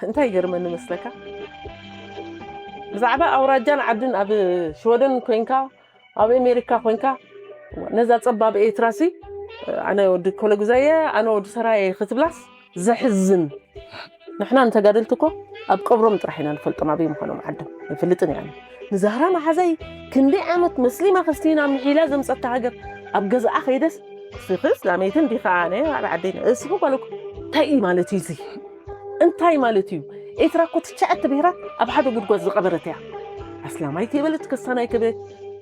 እንታይ ይገርመኒ መስለካ? ብዛዕባ ኣውራጃን ዓድን ኣብ ሽወደን ኮይንካ ኣብ ኣሜሪካ ኮይንካ ነዛ ጸባብ ኤርትራሲ ኣነ ወዲ ኮለጉዛየ ኣነ ወዲ ሰራየ ክትብላስ ዘሕዝን። ንሕና ንተጋደልቲ እኮ ኣብ ቀብሮም ጥራሕ ኢና ንፈልጦም ኣበይ ምዃኖም ዓዶም ኣይፈልጥን ኢና። ንዛህራ መሓዘይ ክንደይ ዓመት መስሊማ ከስቲና ምሒላ ዘምጸታ ሃገር ኣብ ገዛኣ ከይደስ ስኽስ ላመይትን ዲኻ ኣነ ኣብ ዓደይ እስኹ ጓልኩ እንታይ እዩ ማለት እዩ እዚ? እንታይ ማለት እዩ? ኤርትራ እኮ ትሽዓተ ብሄራት ኣብ ሓደ ጉድጓድ ዝቐበረት እያ። ኣስላማይ ከይበለት፣ ከስታናይ ከይበለት፣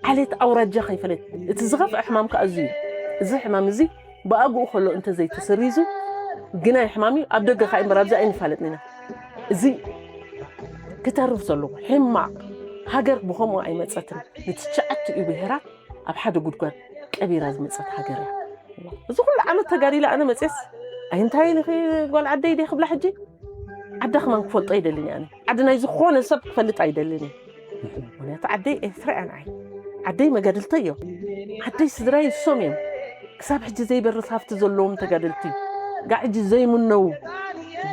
ዓሌት ኣውራጃ ከይፈለት። እቲ ዝኸፍአ ሕማም ከኣ እዚ እዩ። እዚ ሕማም እዚ ብኣግኡ ከሎ እንተዘይተሰሪዙ ግናይ ሕማም እዩ። ኣብ ደገ ከኣ እምበር ኣብዚ ኣይንፋለጥን ኢና። እዚ ክተርፍ ዘለዎ ሕማቕ ሃገር ብኸምኡ ኣይመጸትን። ንትሽዓቲኡ ብሄራት ኣብ ሓደ ጉድጓድ ቀቢራ ዝመጸት ሃገር እያ። እዚ ኩሉ ዓመት ተጋዲለ ኣነ መጽየስ ኣይንታይ ኢልኺ ጓል ዓደይ ድየ ክብላ ሕጂ ዓዳ ከማን ክፈልጦ ኣይደልን እየ ኣነ ዓዲ ናይ ዝኾነ ሰብ ክፈልጥ ኣይደልን እየ። ምክንያቱ ዓደይ ኤርትራ እያ ንዓይ። ዓደይ መጋድልተይ እዮም። ዓደይ ስድራይ እሶም እዮም። ክሳብ ሕጂ ዘይበርስ ሃፍቲ ዘለዎም ተጋደልቲ ጋዕ ሕጂ ዘይምነው።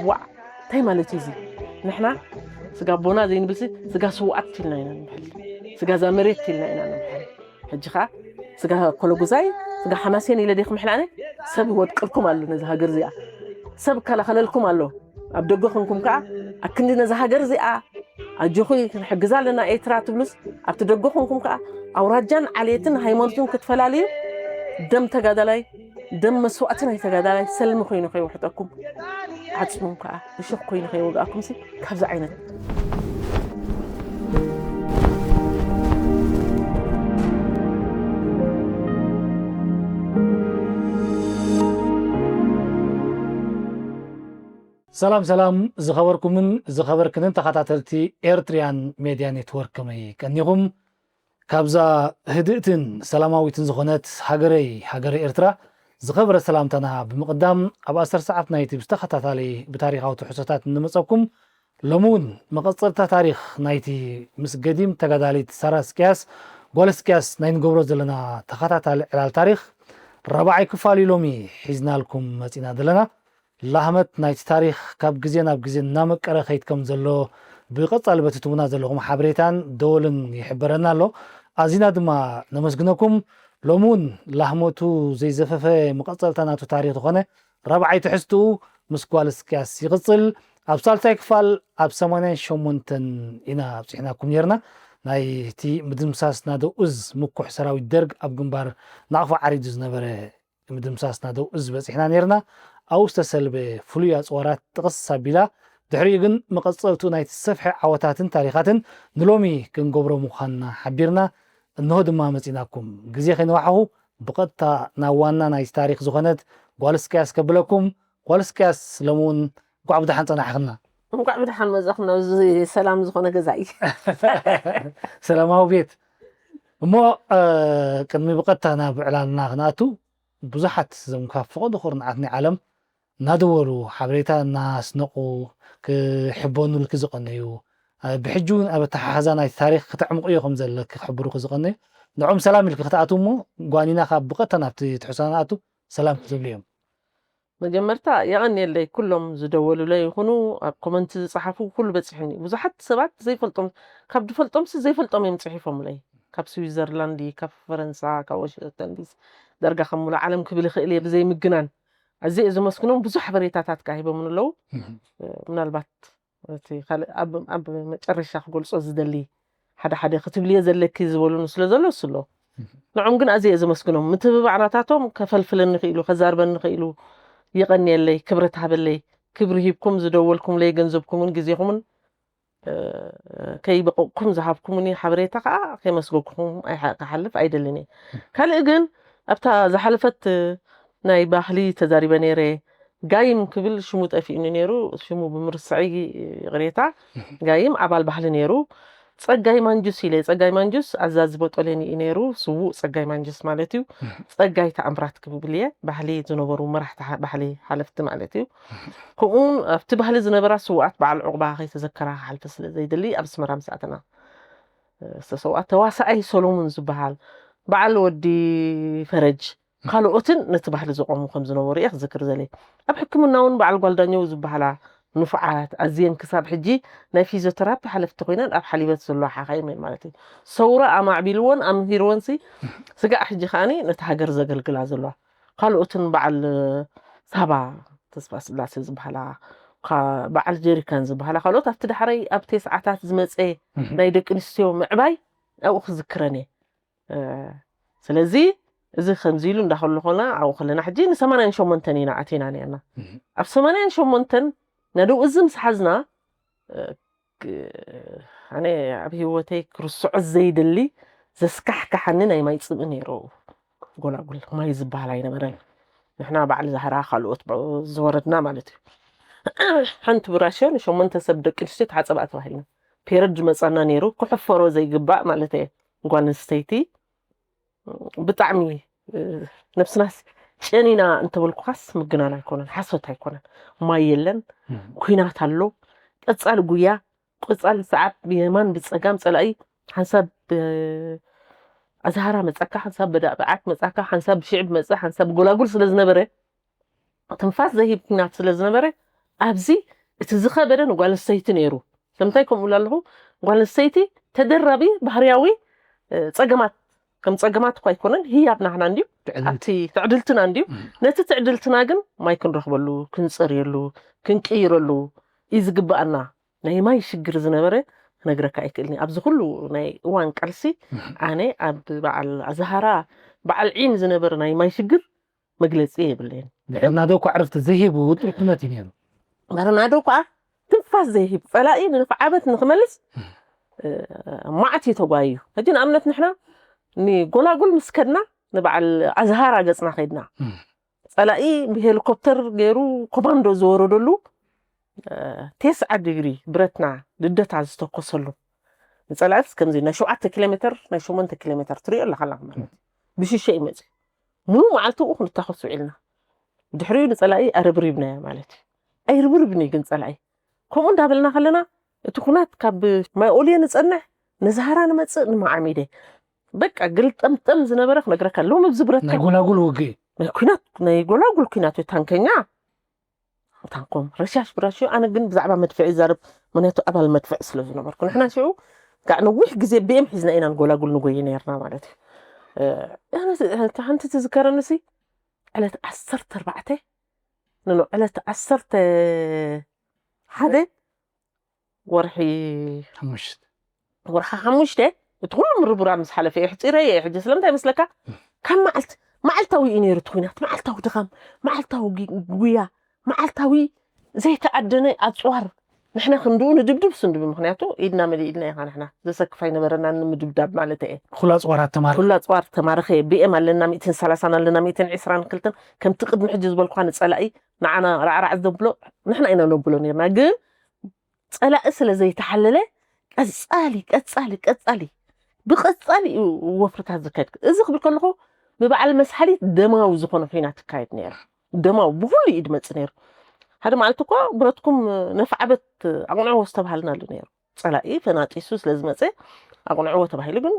ዋዕ እንታይ ማለት እዩ እዚ? ንሕና ስጋ ኣቦና ዘይንብልሲ ስጋ ስውኣት ኢልና ኢና ንምሕል። ስጋ ዛመሬት ኢልና ኢና ንምሕል። ሕጂ ኸዓ ስጋ ኮለጉዛይ ስጋ ሓማሴን ኢለ ዲኹም ሕላነ ሰብ ይወድቅልኩም ኣሎ ነዚ ሃገር እዚኣ ሰብ ከላኸለልኩም ኣሎ። ኣብ ደገ ኮንኩም ከዓ ኣክንዲ ነዚ ሃገር እዚኣ ኣጆኹ ክንሕግዛ ኣለና ኤርትራ ትብሉስ ኣብቲ ደገ ኮንኩም ከዓ ኣውራጃን ዓሌትን ሃይማኖትን ክትፈላልዩ ደም ተጋዳላይ ደም መስዋእቲ ናይ ተጋዳላይ ሰልሚ ኮይኑ ከይውሕጠኩም ዓጽሞም ከዓ እሾኽ ኮይኑ ከይወግኣኩምሲ ካብዚ ዓይነት ሰላም ሰላም ዝኸበርኩምን ዝኸበርክንን ተኸታተልቲ ኤርትሪያን ሜድያ ኔትወርክ ከመይ ቀኒኹም? ካብዛ ህድእትን ሰላማዊትን ዝኾነት ሃገረይ ሃገረ ኤርትራ ዝኸበረ ሰላምታና ብምቕዳም ኣብ ኣሰር ሰዓት ናይቲ ብዝተኸታታሊ ብታሪኻዊ ትሕዝቶታት እንመፀኩም ሎሚ እውን መቐፀልታ ታሪኽ ናይቲ ምስ ገዲም ተጋዳሊት ሳራ ስቅያስ ጓል ስቅያስ ናይ ንገብሮ ዘለና ተኸታታሊ ዕላል ታሪኽ ራብዓይ ክፋል እዩ ሎሚ ሒዝናልኩም መፂና ዘለና። ላህመት ናይቲ ታሪኽ ካብ ግዜ ናብ ግዜ እናመቀረ ከይድ ከም ዘሎ ብቐጻሊ በቲ ትቡና ዘለኹም ሓበሬታን ደወልን ይሕበረና ኣሎ። ኣዚና ድማ ነመስግነኩም። ሎሚ እውን ላህመቱ ዘይዘፈፈ መቐጸልታ ናቱ ታሪኽ ዝኾነ ራብዓይ ትሕዝትኡ ምስ ጓል እስቅያስ ይቕጽል። ኣብ ሳልሳይ ክፋል ኣብ ሰማንያን ሸሞንተን ኢና ኣብጺሕናኩም ነርና። ናይቲ ምድምሳስ ናደው እዝ ምኩሕ ሰራዊት ደርግ ኣብ ግንባር ናቕፋ ዓሪዱ ዝነበረ ምድምሳስ ናደው እዝ በጺሕና ነርና። ኣብኡ ዝተሰልበ ፍሉይ ኣጽዋራት ጥቕስ ኣቢላ ድሕሪኡ ግን መቐጸልትኡ ናይቲ ሰፍሐ ዓወታትን ታሪኻትን ንሎሚ ክንገብሮ ምዃንና ሓቢርና እንሆ ድማ መጺናኩም። ግዜ ከይነዋሓኹ ብቐጥታ ናብ ዋና ናይቲ ታሪኽ ዝኾነት ጓል እስቅያስ ከብለኩም። ጓል እስቅያስ ሎሚ እውን እንኳዕ ብደሓን ጸናሕኽና። እንኳዕ ብደሓን መጻኹም ናብዚ ሰላም ዝኾነ ገዛይ። ሰላማዊ ቤት። እሞ ቅድሚ ብቐጥታ ናብ ዕላልና ክንኣቱ ብዙሓት እዞም ካብ ፈቐዶ ኩርናዓት ናይ ዓለም እናደወሉ ሓበሬታ እናስነቑ ክሕበኑልኪ ዝቐነዩ ብሕጂ እውን ኣብ ኣተሓሕዛ ናይቲ ታሪኽ ክተዕምቑዮ ከም ዘለኪ ክሕብሩኪ ዝቐነዩ ንዕኦም ሰላም ኢልኪ ክትኣትዉ እሞ ጓኒና ካብ ብቐጥታ ናብቲ ትሕዝቶና ንኣቱ ሰላም ክትብሉ እዮም። መጀመርታ የቐንየለይ ኩሎም ዝደወሉለይ ይኹኑ ኣብ ኮመንቲ ዝፀሓፉ ኩሉ በፂሑኒ ብዙሓት ሰባት ዘይፈልጦም ካብ ዝፈልጦምሲ ዘይፈልጦም እዮም ፅሒፎምለይ ካብ ስዊዘርላንድ ካብ ፈረንሳ ካብ ዋሽንግተን ዲሲ ዳርጋ ከም ሙሉእ ዓለም ክብል ይኽእል እየ ብዘይ ምግናን ኣዝየ እየ ዘመስግኖም ብዙሕ ሓበሬታታት ከዓ ሂቦምን ኣለዉ ምናልባት እቲ ካልእ ኣብ ኣብ መጨረሻ ክገልጾ ዝደሊ ሓደ ሓደ ክትብልዮ ዘለኪ ዝበሉኒ ስለ ዘሎ እሱ ኣሎ ንዖም ግን ኣዝየ እየ ዘመስግኖም ምትብባዕ ናታቶም ከፈልፍለኒ ክኢሉ ከዛርበኒ ክኢሉ የቐንየለይ ክብረት ሃበለይ ክብሪ ሂብኩም ዝደወልኩምለይ ገንዘብኩምን ግዜኹምን ከይበቐቕኩም ዝሃብኩምኒ ሓበሬታ ከዓ ከየመስገንኩም ክሓልፍ ኣይደልን እየ ካልእ ግን ኣብታ ዝሓለፈት ናይ ባህሊ ተዛሪበ ነይረ ጋይም ክብል ሽሙ ጠፊእኒ ነይሩ ሽሙ ብምርስዐይ ይቕሬታ ጋይም ኣባል ባህሊ ነይሩ ጸጋይ ማንጁስ ኢለ ጸጋይ ማንጁስ ኣዛዚ ቦጦሌኒ እዩ ነይሩ ስዉእ ጸጋይ ማንጁስ ማለት እዩ ጸጋይ ተኣምራት ክብል እየ ባህሊ ዝነበሩ መራሕቲ ባህሊ ሓለፍቲ ማለት እዩ ከምኡ ኣብቲ ባህሊ ዝነበራ ስዉኣት በዓል ዕቑባ ከይተዘከራ ክሓልፈ ስለ ዘይደሊ ኣብ ኣስመራ ምስ ኣተና ዝተሰውኣ ተዋሳኣይ ሰሎሙን ዝበሃል በዓል ወዲ ፈረጅ ካልኦትን ነቲ ባህሊ ዘቆሙ ከም ዝነበሩ እየ ክዝክር ዘለ ኣብ ሕክምና እውን በዓል ጓልዳኛው ዝበሃላ ንፉዓት ኣዝየን ክሳብ ሕጂ ናይ ፊዚዮተራፒ ሓለፍቲ ኮይነን ኣብ ሓሊበት ዘለዋ ሓኻይም እየን ማለት እዩ። ሰውራ ኣማዕቢልዎን ኣምሂርዎንሲ ስጋዕ ሕጂ ከዓኒ ነቲ ሃገር ዘገልግላ ዘለዋ ካልኦትን በዓል ሳባ ተስፋ ስላሴ ዝበሃላ ካ- በዓል ጀሪካን ዝበሃላ ካልኦት ኣብቲ ዳሕረይ ኣብ ተስዓታት ዝመፀ ናይ ደቂ ኣንስትዮ ምዕባይ ኣብኡ ክዝክረን እየ። ስለዚ እዚ ከምዚ ኢሉ እንዳኸሎ ኮና ኣብኡ ከለና ሕጂ ንሰማንያን ሸሞንተን ኢና ኣቲና ነርና። ኣብ ሰማንያን ሸሞንተን ነደው እዚ ምስ ሓዝና ኣነ ኣብ ህይወተይ ክርስዖ ዘይደሊ ዘስካሕካሓኒ ናይ ማይ ፅምኢ ነይሩ። ጎላጉል ማይ ዝበሃል ኣይነበረን። ንሕና በዓል ዛህራ ካልኦት ዝወረድና ማለት እዩ። ሓንቲ ብራሽዮ ንሸሞንተ ሰብ ደቂ ኣንስትዮ ተሓፀባ ተባሂልና ፔረድ ዝመፃና ነይሩ። ክሕፈሮ ዘይግባእ ማለት እየ። ጓል ኣንስተይቲ ብጣዕሚ ነብስናስ ጨኒና እንተበልኩኻስ ምግናን ኣይኮነን፣ ሓሶት ኣይኮነን። ማይ የለን፣ ኩናት ኣሎ። ቀፃሊ ጉያ፣ ቀፃሊ ሰዓብ ብየማን ብፀጋም ፀላኢ ሓንሳብ ኣዝሃራ መፃካ፣ ሓንሳብ በዳብዓት መፃካ፣ ሓንሳብ ብሽዕብ መፀ፣ ሓንሳብ ጎላጉል ስለ ዝነበረ ትንፋስ ዘይህብ ኩናት ስለ ዝነበረ ኣብዚ እቲ ዝኸበደ ንጓል ኣንስተይቲ ነይሩ። ስለምንታይ ከምኡ ኢሉ ኣለኹ? ጓል ኣንስተይቲ ተደራቢ ባህርያዊ ጸገማት ከም ጸገማት እኳ ኣይኮነን፣ ህያብ ናህና እንድዩ፣ ኣብቲ ትዕድልትና እንድዩ። ነቲ ትዕድልትና ግን ማይ ክንረኽበሉ፣ ክንጸርየሉ፣ ክንቅይረሉ እዩ ዝግብኣና። ናይ ማይ ሽግር ዝነበረ ክነግረካ ኣይክእልኒ። ኣብዚ ኩሉ ናይ እዋን ቃልሲ ኣነ ኣብ በዓል ኣዝሃራ በዓል ዒን ዝነበረ ናይ ማይ ሽግር መግለጺ የብለይን። ንሕና ዶ እኳ ዕረፍቲ ዘይህብ ውጥር ኩነት እዩ ነይሩ። በርናዶ እኳ ትንፋስ ዘይህብ ጸላኢ ንንፍዓበት ንክመልስ ማዓት እዩ ተጓዩ። ሕጂ ንኣብነት ንሕና ንጎላጉል ምስ ከድና ንበዓል ኣዝሃራ ገጽና ከድና ጸላኢ ብሄሊኮፕተር ገይሩ ኮማንዶ ዝወረደሉ ቴስዓ ዲግሪ ብረትና ልደታ ዝተኮሰሉ ንጸላእስ ከምዚ ናይ ሸውዓተ ኪሎ ሜትር ናይ ሸሞንተ ኪሎ ሜትር ትሪኦ ኣለኻ ኣለኻ ማለት እዩ። ብሽሸ ይመጽእ ሙሉ መዓልቲ ኡ ክንታኸስ ውዒልና ድሕሪኡ ንጸላኢ ኣረብሪብናዮ ማለት እዩ። ኣይርብርብኒ ግን ጸላኢ ከምኡ እንዳበልና ከለና እቲ ኩናት ካብ ማይ ኦልዮ ንጸንሕ ነዝሃራ ንመጽእ ንመዓሚደ በቃ ግልጠምጠም ዝነበረ ክነግረካ ሎም ኣብዚ ብረታ ናይ ጎላጉል ውግእ ናይ ኩናት ናይ ጎላጉል ኩናት እዩ። ታንከኛ ታንኮም ረሻሽ ብራሽዮ ኣነ ግን ብዛዕባ መድፍዕ ይዛረብ ምክንያቱ ኣባል መድፍዕ ስለ ዝነበርኩ ንሕና ሽዑ ጋዕ ነዊሕ ግዜ ብኤም ሒዝና ኢና ንጎላጉል ንጎይ ነርና ማለት እዩ። ሓንቲ ትዝከረኒ ሲ ዕለት ዓሰርተ ኣርባዕተ ንኖ ዕለት ዓሰርተ ሓደ ወርሒ ሓሙሽተ ወርሒ ሓሙሽተ እቲ ኩሉ ምርብራ ምስ ሓለፈ እየ ሕፂረ እየ ሕጂ ስለምንታይ መስለካ ካብ መዓልቲ መዓልታዊ እዩ ነይሩ እቲ ኩናት መዓልታዊ ድኻም መዓልታዊ ጉያ መዓልታዊ ዘይተኣደነ ኣፅዋር ንሕና ክንድኡ ንድብድብ ስንድቢ ምክንያቱ ኢድና መሊእ ኢድና ኢኻ ንሕና ዘሰክፍ ኣይነበረና ንምድብዳብ ማለት እየ ኩሉ ኣፅዋራት ተማር ኩሉ ኣፅዋር ተማርኸ ብኤም ኣለና ሚእትን ሰላሳን ኣለና ሚእትን ዕስራን ክልተን ከምቲ ቅድሚ ሕጂ ዝበልኳ ንፀላኢ ንዓና ራዕራዕ ዘብሎ ንሕና ኢና ነብሎ ነርና ግን ፀላኢ ስለ ዘይተሓለለ ቀፃሊ ቀፃሊ ቀፃሊ ብቐፃሊ እዩ ወፍርታት ዝካየድ እዚ ክብል ከለኹ ብበዓል መስሓሊት ደማዊ ዝኾነ ኩናት ትካየድ ነይራ ደማዊ ብኩሉ እዩ ድመፅ ነይሩ ሓደ መዓልቲ እኮ ብረትኩም ነፍዓበት ኣቕንዕዎ ዝተባሃልና ኣሎ ነይሩ ፀላኢ ፈናጢሱ ስለ ዝመፀ ኣቕንዕዎ ተባሂሉ ግን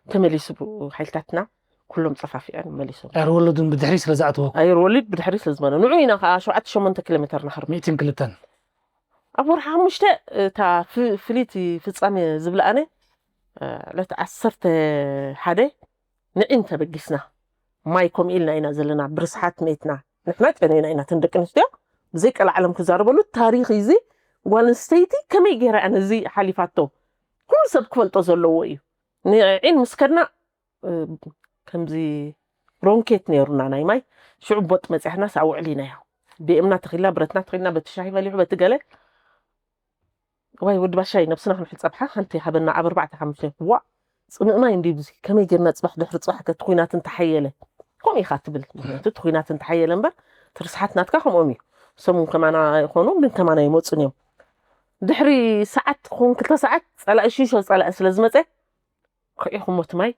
ተመሊሱ ሓይልታትና ኩሎም ፀፋፊዐን መሊሶም ኣይርወለድን ብድሕሪ ስለ ዝኣተወ ኣይርወሊድ ብድሕሪ ስለ ዝመነ ንዑ ኢና ከዓ ሸውዓተ ሸሞንተ ኪሎ ሜትር ናኽር ሚእትን ክልተን ኣብ ወርሒ ሓሙሽተ እታ ፍልይቲ ፍፃሜ ዝብልኣነ ዕለት ዓሰርተ ሓደ ንዒን ተበጊስና ማይ ከምኡ ኢልና ኢና ዘለና ብርስሓት መይትና ንሕና ጨኒና ኢና ተን ደቂ ኣንስትዮ ብዘይ ቀላዓለም ክዛረበሉ ታሪኽ እዚ ጓል ኣንስተይቲ ከመይ ገይራ እያ ነዚ ሓሊፋቶ ኩሉ ሰብ ክፈልጦ ዘለዎ እዩ ንዒን ምስ ከድና ከምዚ ሮንኬት ነይሩና ናይ ማይ ሽዑ ቦጥ መፅሕና ሳውዕሊናዮ ብኤምና ተኺልና ብረትና ተኺልና በቲ ሻሂ በሊሑ በቲ ገለ ዋይ ወዲ ባሻይ ነብስና ክንሕፀብሓ ሓንቲ ሃበና ኣብ ኣርባዕተ ሓሙሽተ ዋእ ፅምእ ማይ እንድዩ ብዚ ከመይ ጌርና ፅባሕ ድሕሪ ፅባሕ ከ እቲ ኩናት እንተሓየለ ከምኡ ኢኻ ትብል ምክንያቱ እቲ ኩናት እንተሓየለ እምበር እቲ ርስሓት ናትካ ከምኦም እዩ ሰሙን ከማና ይኾኑ ግን ከማና ይመፁን እዮም ድሕሪ ሰዓት ክኸውን ክልተ ሰዓት ፀላኢ ሽሾ ፀላኢ ስለ ዝመፀ ክዒኹሞ እቲ ማይ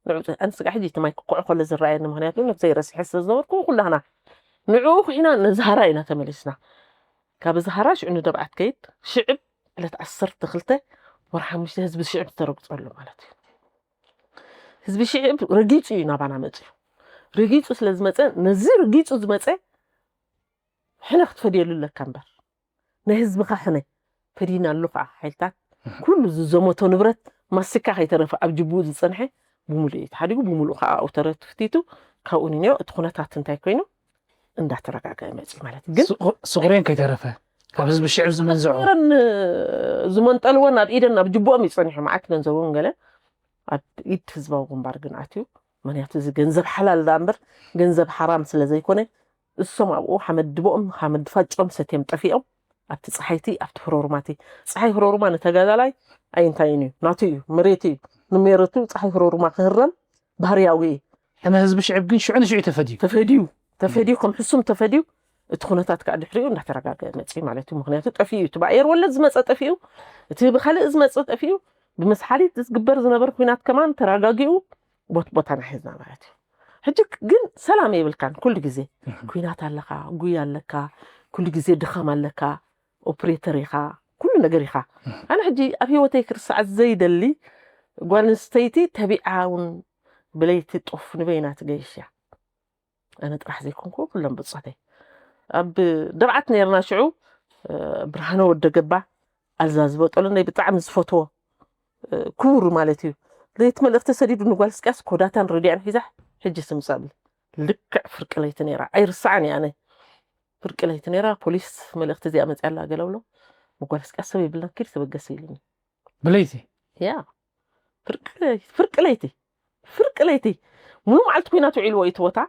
ንዑ ኣነ ስጋዕ ሕጂ እቲ ማይ ክኩዕ ከሎ ዝረኣየኒ ምክንያቱ ነብሰይ ረሲሐ ስለ ዝነበርኩ ኩላህና ንዕኡ ኩሒና ነዝሃራ ኢና ተመሊስና ካብ ዝሃራ ሽዑ ንደብዓት ከይድ ሽዕብ ዕለት ዓሰርተ ክልተ ወርሒ ሓሙሽተ ህዝቢ ሽዕብ ዝተረግፀሉ ማለት እዩ ህዝቢ ሽዕብ ረጊፁ እዩ ናባና መፅዩ ረጊፁ ስለ ዝመፀ ነዚ ረጊፁ ዝመፀ ሕነ ክትፈድየሉ ኣለካ እምበር ናይ ህዝብኻ ሕነ ፈዲና ኣሎ ከዓ ሓይልታት ኩሉ ዝዘመቶ ንብረት ማስቲካ ከይተረፈ ኣብ ጅቡኡ ዝፀንሐ ብምሉእ እዩ ተሓዲጉ። ብምሉእ ከዓ ኣብኡ ተረፍቲቱ። ካብኡ ንንዮ እቲ ኩነታት እንታይ ኮይኑ እንዳተረጋገአ መፅዩ ማለት እዩ። ግን ስቑሬን ከይተረፈ ካብ ህዝቢ ሽዕብ ዝመንዝዖ ረን ዝመንጠልዎ ናብ ኢደን ናብ ጅቡኦም ይፀኒሑ። መዓት ገንዘቦም ገለ ኣብ ኢድ ህዝባዊ ግንባር ግን ኣትዩ። ምክንያቱ እዚ ገንዘብ ሓላል ዳ እምበር ገንዘብ ሓራም ስለ ዘይኮነ እሶም ኣብኡ ሓመድ ድቦኦም ሓመድ ፋጮም ሰትዮም ጠፊኦም። ኣብቲ ፀሓይቲ ኣብቲ ህሮርማቲ ፀሓይ ህሮርማ ንተጋዳላይ ኣይንታይን እዩ፣ ናቱ እዩ፣ መሬቱ እዩ። ንመሬቱ ፀሓይ ህሮርማ ክህረም ባህርያዊ እዩ። ሕነ ህዝቢ ሽዕብ ግን ሽዑ ንሽዑ እዩ ተፈድዩ። ተፈድዩ ተፈድዩ ከም ሕሱም ተፈድዩ። እቲ ኩነታት ከዓ ድሕሪኡ እንዳተረጋገ መፅዩ ማለት እዩ። ምክንያቱ ጠፊኡ እዩ፣ እቲ ብኣየር ወለድ ዝመፀ ጠፊኡ፣ እቲ ብካልእ ዝመፀ ጠፊኡ። ብመስሓሊት ዝግበር ዝነበር ኩናት ከማን ተረጋጊኡ ቦት ቦታና ሒዝና ማለት እዩ። ሕጂ ግን ሰላም የብልካን። ኩሉ ግዜ ኩናት ኣለካ፣ ጉያ ኣለካ፣ ኩሉ ግዜ ድኻም ኣለካ። ኦፕሬተር ኢኻ፣ ኩሉ ነገር ኢኻ። ኣነ ሕጂ ኣብ ህይወተይ ክርስዓት ዘይደሊ ጓል ኣንስተይቲ ተቢዓ እውን ብለይቲ ጦፍ ንበይና ትገይሽ እያ። ኣነ ጥራሕ ዘይኮንኩ ኩሎም ብፆተይ ኣብ ደብዓት ነርና ሽዑ። ብርሃነ ወደ ገባ ኣልዛ ዝበጠሉ ናይ ብጣዕሚ ዝፈትዎ ክቡር ማለት እዩ። ለይቲ መልእክቲ ሰዲዱ ንጓል ስቅያስ ኮዳታን ረዲያን ሒዛ ሕጂ ስምፃ ብል። ልክዕ ፍርቂ ለይቲ ነይራ ኣይርስዓን እየ ኣነ። ፍርቂ ለይቲ ነይራ ፖሊስ መልእክቲ እዚኣ መፅያ ኣላ ገለ ብሎ። ንጓል ስቅያስ ሰብ የብልናን ኪድ ተበገሲ ኢሉኒ። ብለይቲ ያ ፍርቂ ለይቲ ፍርቂ ለይቲ ሙሉ መዓልቲ ኩናት ውዒልዎ እዩ እቲ ቦታ።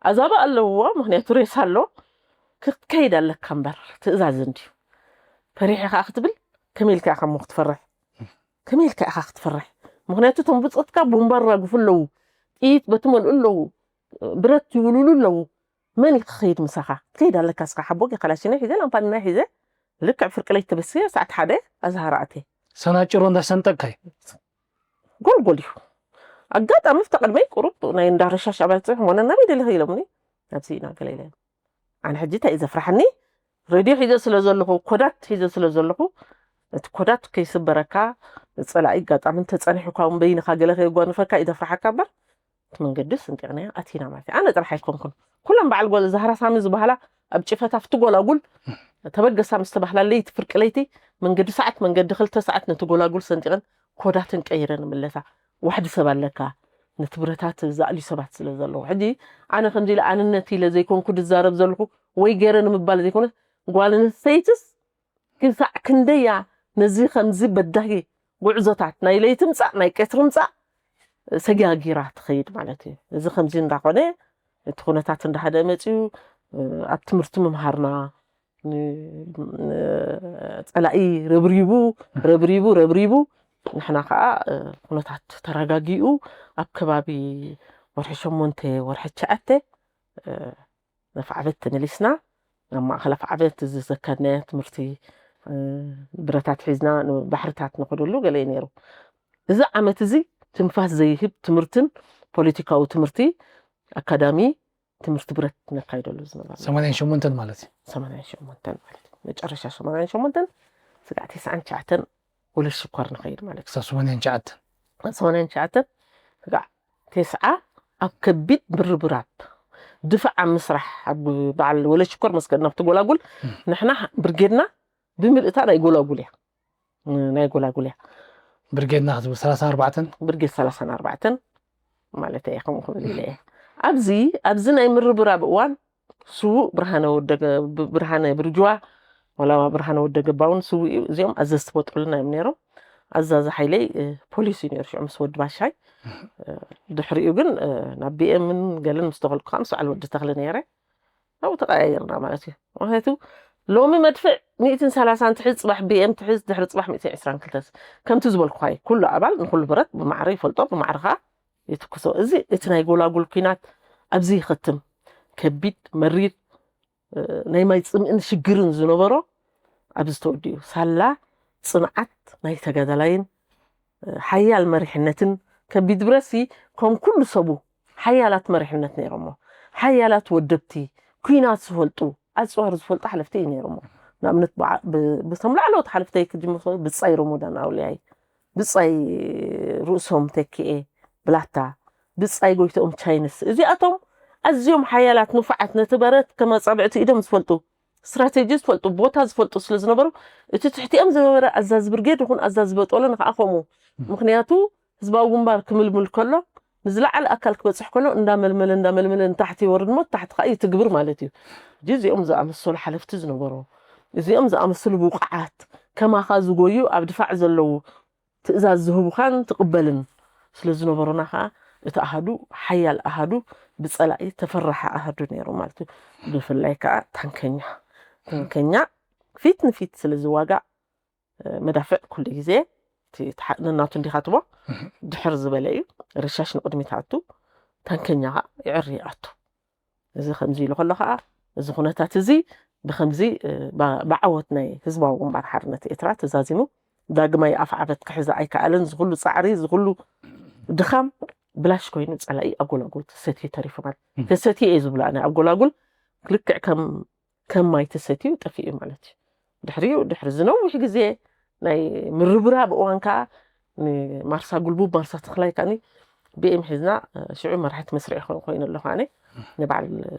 ኣዛባ ኣለውዎ ምክንያቱ ሬሳ ኣሎ። ክትከይድ ኣለካ እምበር ትእዛዝ እንድዩ። ፈሪሐ ከዓ ክትብል ከመይ ኢልካ ኢኻ እሞ ክትፈርሕ? ከመይ ኢልካ ኢኻ ክትፈርሕ? ምክንያቱ እቶም ብፆትካ ቦምባ ራግፉ ኣለዉ፣ ጥይት በቲ መልኡ ኣለዉ፣ ብረት ይውልሉ ኣለዉ። መን እዩ ክኸይድ ምሳኻ? ክትከይድ ኣለካ እስኻ። ሓቦ ገ ካላሽናይ ሒዘ ላምፓኒናይ ሒዘ ልክዕ ፍርቂ ለይቲ ተበስየ ሰዓት ሓደ ኣዝሃራ ኣትየ። ሰናጭሮ እንዳሰንጠቅካይ ጎልጎል እዩ። ኣጋጣሚ ኣብቲ ቅድመይ ቁሩብ ናይ እንዳ ረሻሽ ኣባል ፅሑፍ ሆነ ናበይ ደሊኺ ኢሎምኒ። ኣብዚ ኢና ገለ ኢለ ኣነ ሕጂ እንታይ እዩ ዘፍርሓኒ? ሬድዮ ሒዘ ስለ ዘለኹ ኮዳት ሒዘ ስለ ዘለኹ እቲ ኮዳት ከይስበረካ ፀላኢ ኣጋጣሚ እንተፀኒሑ እኳ እውን በይንኻ ገለ ከየጓንፈካ እዩ ዘፍርሓካ እምበር እቲ መንገዲ ስንጢቕናዮ ኣቲና ማለት እዩ። ኣነ ጥራሕ ኣይኮንኩን ኩለን በዓል ጎል ዛህራ ሳሚ ዝበሃላ ኣብ ጭፈታ ኣብቲ ጎላጉል ተበገሳ ምስ ተባህላ ለይቲ ፍርቂ ለይቲ መንገዲ ሰዓት መንገዲ ክልተ ሰዓት ነቲ ጎላጉል ሰንጢቕን ኮዳትን ቀይረ ንምለሳ። ዋሕዲ ሰብ ኣለካ ነቲ ብረታት ዝኣልዩ ሰባት ስለ ዘለዉ ሕጂ ኣነ ከምዚ ኢለ ኣንነት ኢለ ዘይኮንኩ ድዛረብ ዘለኹ ወይ ገይረ ንምባል ዘይኮነ ጓል ኣንስተይትስ ክሳዕ ክንደያ ነዚ ከምዚ በዳሂ ጉዕዞታት ናይ ለይቲ ምጻእ ናይ ቀትሪ ምጻእ ሰጊጋጊራ ትኸይድ ማለት እዩ። እዚ ከምዚ እንዳኾነ እቲ ኩነታት እንዳሓደ መፅዩ ኣብ ትምህርቲ ምምሃርና ፀላኢ ረብሪቡ ረብሪቡ ረብሪቡ ንሕና ከዓ ኩነታት ተረጋጊኡ ኣብ ከባቢ ወርሒ ሸሞንተ ወርሒ ትሽዓተ ነፋዕበት ተመሊስና ናብ ማእኸል ኣፍዓበት እዚ ዘካድናዮ ትምህርቲ ብረታት ሒዝና ንባሕርታት ንኸደሉ ገለ እዩ ነይሩ። እዚ ዓመት እዚ ትንፋስ ዘይህብ ትምህርትን ፖለቲካዊ ትምህርቲ ኣካዳሚ ትምህርቲ ብረት ነካይደሉ ዝነበረ ሰማንያን ሸሞንተን ማለት እዩ። ሰማንያን ሸሞንተን ማለት እዩ። መጨረሻ ሰማንያን ሸሞንተን ስጋዕ ተስዓን ትሽዓተን ወለድ ሽኮር ንኸይድ ማለት እዩ። ክሳብ ሰማንያን ትሽዓተን ሰማንያን ትሽዓተን ስጋዕ ተስዓ ኣብ ከቢድ ምርብራብ ድፋዕ ኣብ ምስራሕ ኣብ በዓል ወለድ ሽኮር መስገድ ናብቲ ጎላጉል ንሕና ብርጌድና ብምልእታ ናይ ጎላጉል እያ ናይ ጎላጉል እያ። ብርጌድና ክትብል ሰላሳን ኣርባዕተን ብርጌድ ሰላሳን ኣርባዕተን ማለት እየ ከምኡ ክብል ኢለ እየ። ኣብዚ ኣብዚ ናይ ምርብራብ እዋን ስዉእ ብርሃነ ወደገ ብርሃነ ብርጅዋ ወላ ብርሃነ ወደገባ እውን ስዉእ እዩ። እዚኦም ኣዘዝቲ ቦጥልና እዮም ነይሮም። ኣዛዚ ሓይለይ ፖሊስ እዩ ነይሩ ሽዑ ምስ ወዲ ባሻይ። ድሕሪኡ ግን ናብ ቢኤምን ገለን ምስ ተኸልኩ ከዓ ምስ በዓል ወዲ ተኽለ ነይረ። ኣብኡ ተቐያይርና ማለት እዩ። ምክንያቱ ሎሚ መድፍዕ ሚእትን ሰላሳን ትሕዝ ፅባሕ ቢኤም ትሕዝ ድሕሪ ፅባሕ ሚእትን ዕስራን ክልተን ከምቲ ዝበልኩኻ እዩ። ኩሉ ኣባል ንኩሉ ብረት ብማዕረ ይፈልጦ ብማዕረ ከዓ ይትኩሶ። እዚ እቲ ናይ ጎላጉል ኲናት ኣብዚ ይኸትም። ከቢድ መሪር ናይ ማይ ፅምእን ሽግርን ዝነበሮ ኣብዚ ተወዲኡ። ሳላ ፅንዓት ናይ ተጋዳላይን ሓያል መሪሕነትን ከቢድ ብረሲ ከም ኩሉ ሰቡ ሓያላት መሪሕነት ነይሮሞ። ሓያላት ወደብቲ፣ ኲናት ዝፈልጡ፣ ኣፅዋር ዝፈልጡ ሓለፍቲ እዩ ነይሮሞ። ንኣብነት ብቶም ላዕለዎት ሓለፍተይ ክጅምር ብፃይ ረሞዳን ኣውልያይ፣ ብፃይ ርእሶም ተኪኤ ብላታ፣ ብፃይ ጎይተኦም ቻይንስ እዚኣቶም ኣዝዮም ሓያላት ንፉዓት ነቲ በረት ከም ኣፃብዕቲ ኢዶም ዝፈልጡ ስትራቴጂ ዝፈልጡ፣ ቦታ ዝፈልጡ ስለ ዝነበሩ፣ እቲ ትሕቲኦም ዝነበረ ኣዛዚ ብርጌድ ይኹን ኣዛዚ በጦሎ ንኸኣ ከምኡ። ምኽንያቱ ህዝባዊ ግንባር ክምልምል ከሎ፣ ንዝለዓለ ኣካል ክበጽሕ ከሎ እንዳመልመለ እንዳመልመለ ንታሕቲ ይወርድ እሞ፣ ታሕቲ ከኣ ይትግብር ማለት እዩ። ሕጂ እዚኦም ዝኣመሰሉ ሓለፍቲ ዝነበሩ፣ እዚኦም ዝኣመሰሉ ብቑዓት፣ ከማኻ ዝጎዩ ኣብ ድፋዕ ዘለዉ፣ ትእዛዝ ዝህቡኻን ትቕበልን ስለ ዝነበሩና ከኣ፣ እቲ ኣሃዱ ሓያል ኣሃዱ፣ ብጸላኢ ተፈራሒ ኣሃዱ ነይሩ ማለት እዩ። ብፍላይ ከኣ ታንከኛ፣ ታንከኛ ፊት ንፊት ስለ ዝዋጋእ፣ መዳፍዕ ኩሉ ግዜ እቲ ተሓ-፣ ነናቱ እንዲኻ ትቦ ድሕር ዝበለ እዩ። ርሻሽ ንቕድሚት ኣቱ፣ ታንከኛ ኸኣ ይዕሪ ኣቱ። እዚ ከምዚ ኢሉ ከሎ ኸኣ፣ እዚ ኩነታት እዚ ብኸምዚ፣ እ፣ ባ-፣ ብዓወት ናይ ህዝባዊ ግንባር ሓርነት ኤርትራ ተዛዚሙ፣ ዳግማይ ኣፍዓበት ክሕዝ ኣይከኣለን። ዝኹሉ ጻዕሪ፣ ዝኹሉ ድኻም ብላሽ ኮይኑ፣ ጸላኢ ኣብ ጎላጉል ተሰትዩ ተሪፉ ማለት። እም። ተሰትዩ እየ ዝብሎ ኣነ። ኣብ ጎላጉል ልክዕ ከም፣ ከም ማይ ተሰትዩ ጠፊኡ ማለት እዩ። ድሕሪኡ፣ ድሕሪ ዝነውሕ ግዜ ናይ ምርብራብ እዋን ከኣ፣ ንማርሳ ጉልቡብ፣ ማርሳ ተኽላይ ከኣኒ፣ ቢኤም ሒዝና፣ እ፣ ሽዑ መራሒት መስርዕ ኮ-፣ ኮይኑ ኣለኹ ኣነ። ንበዓል፣ እ፣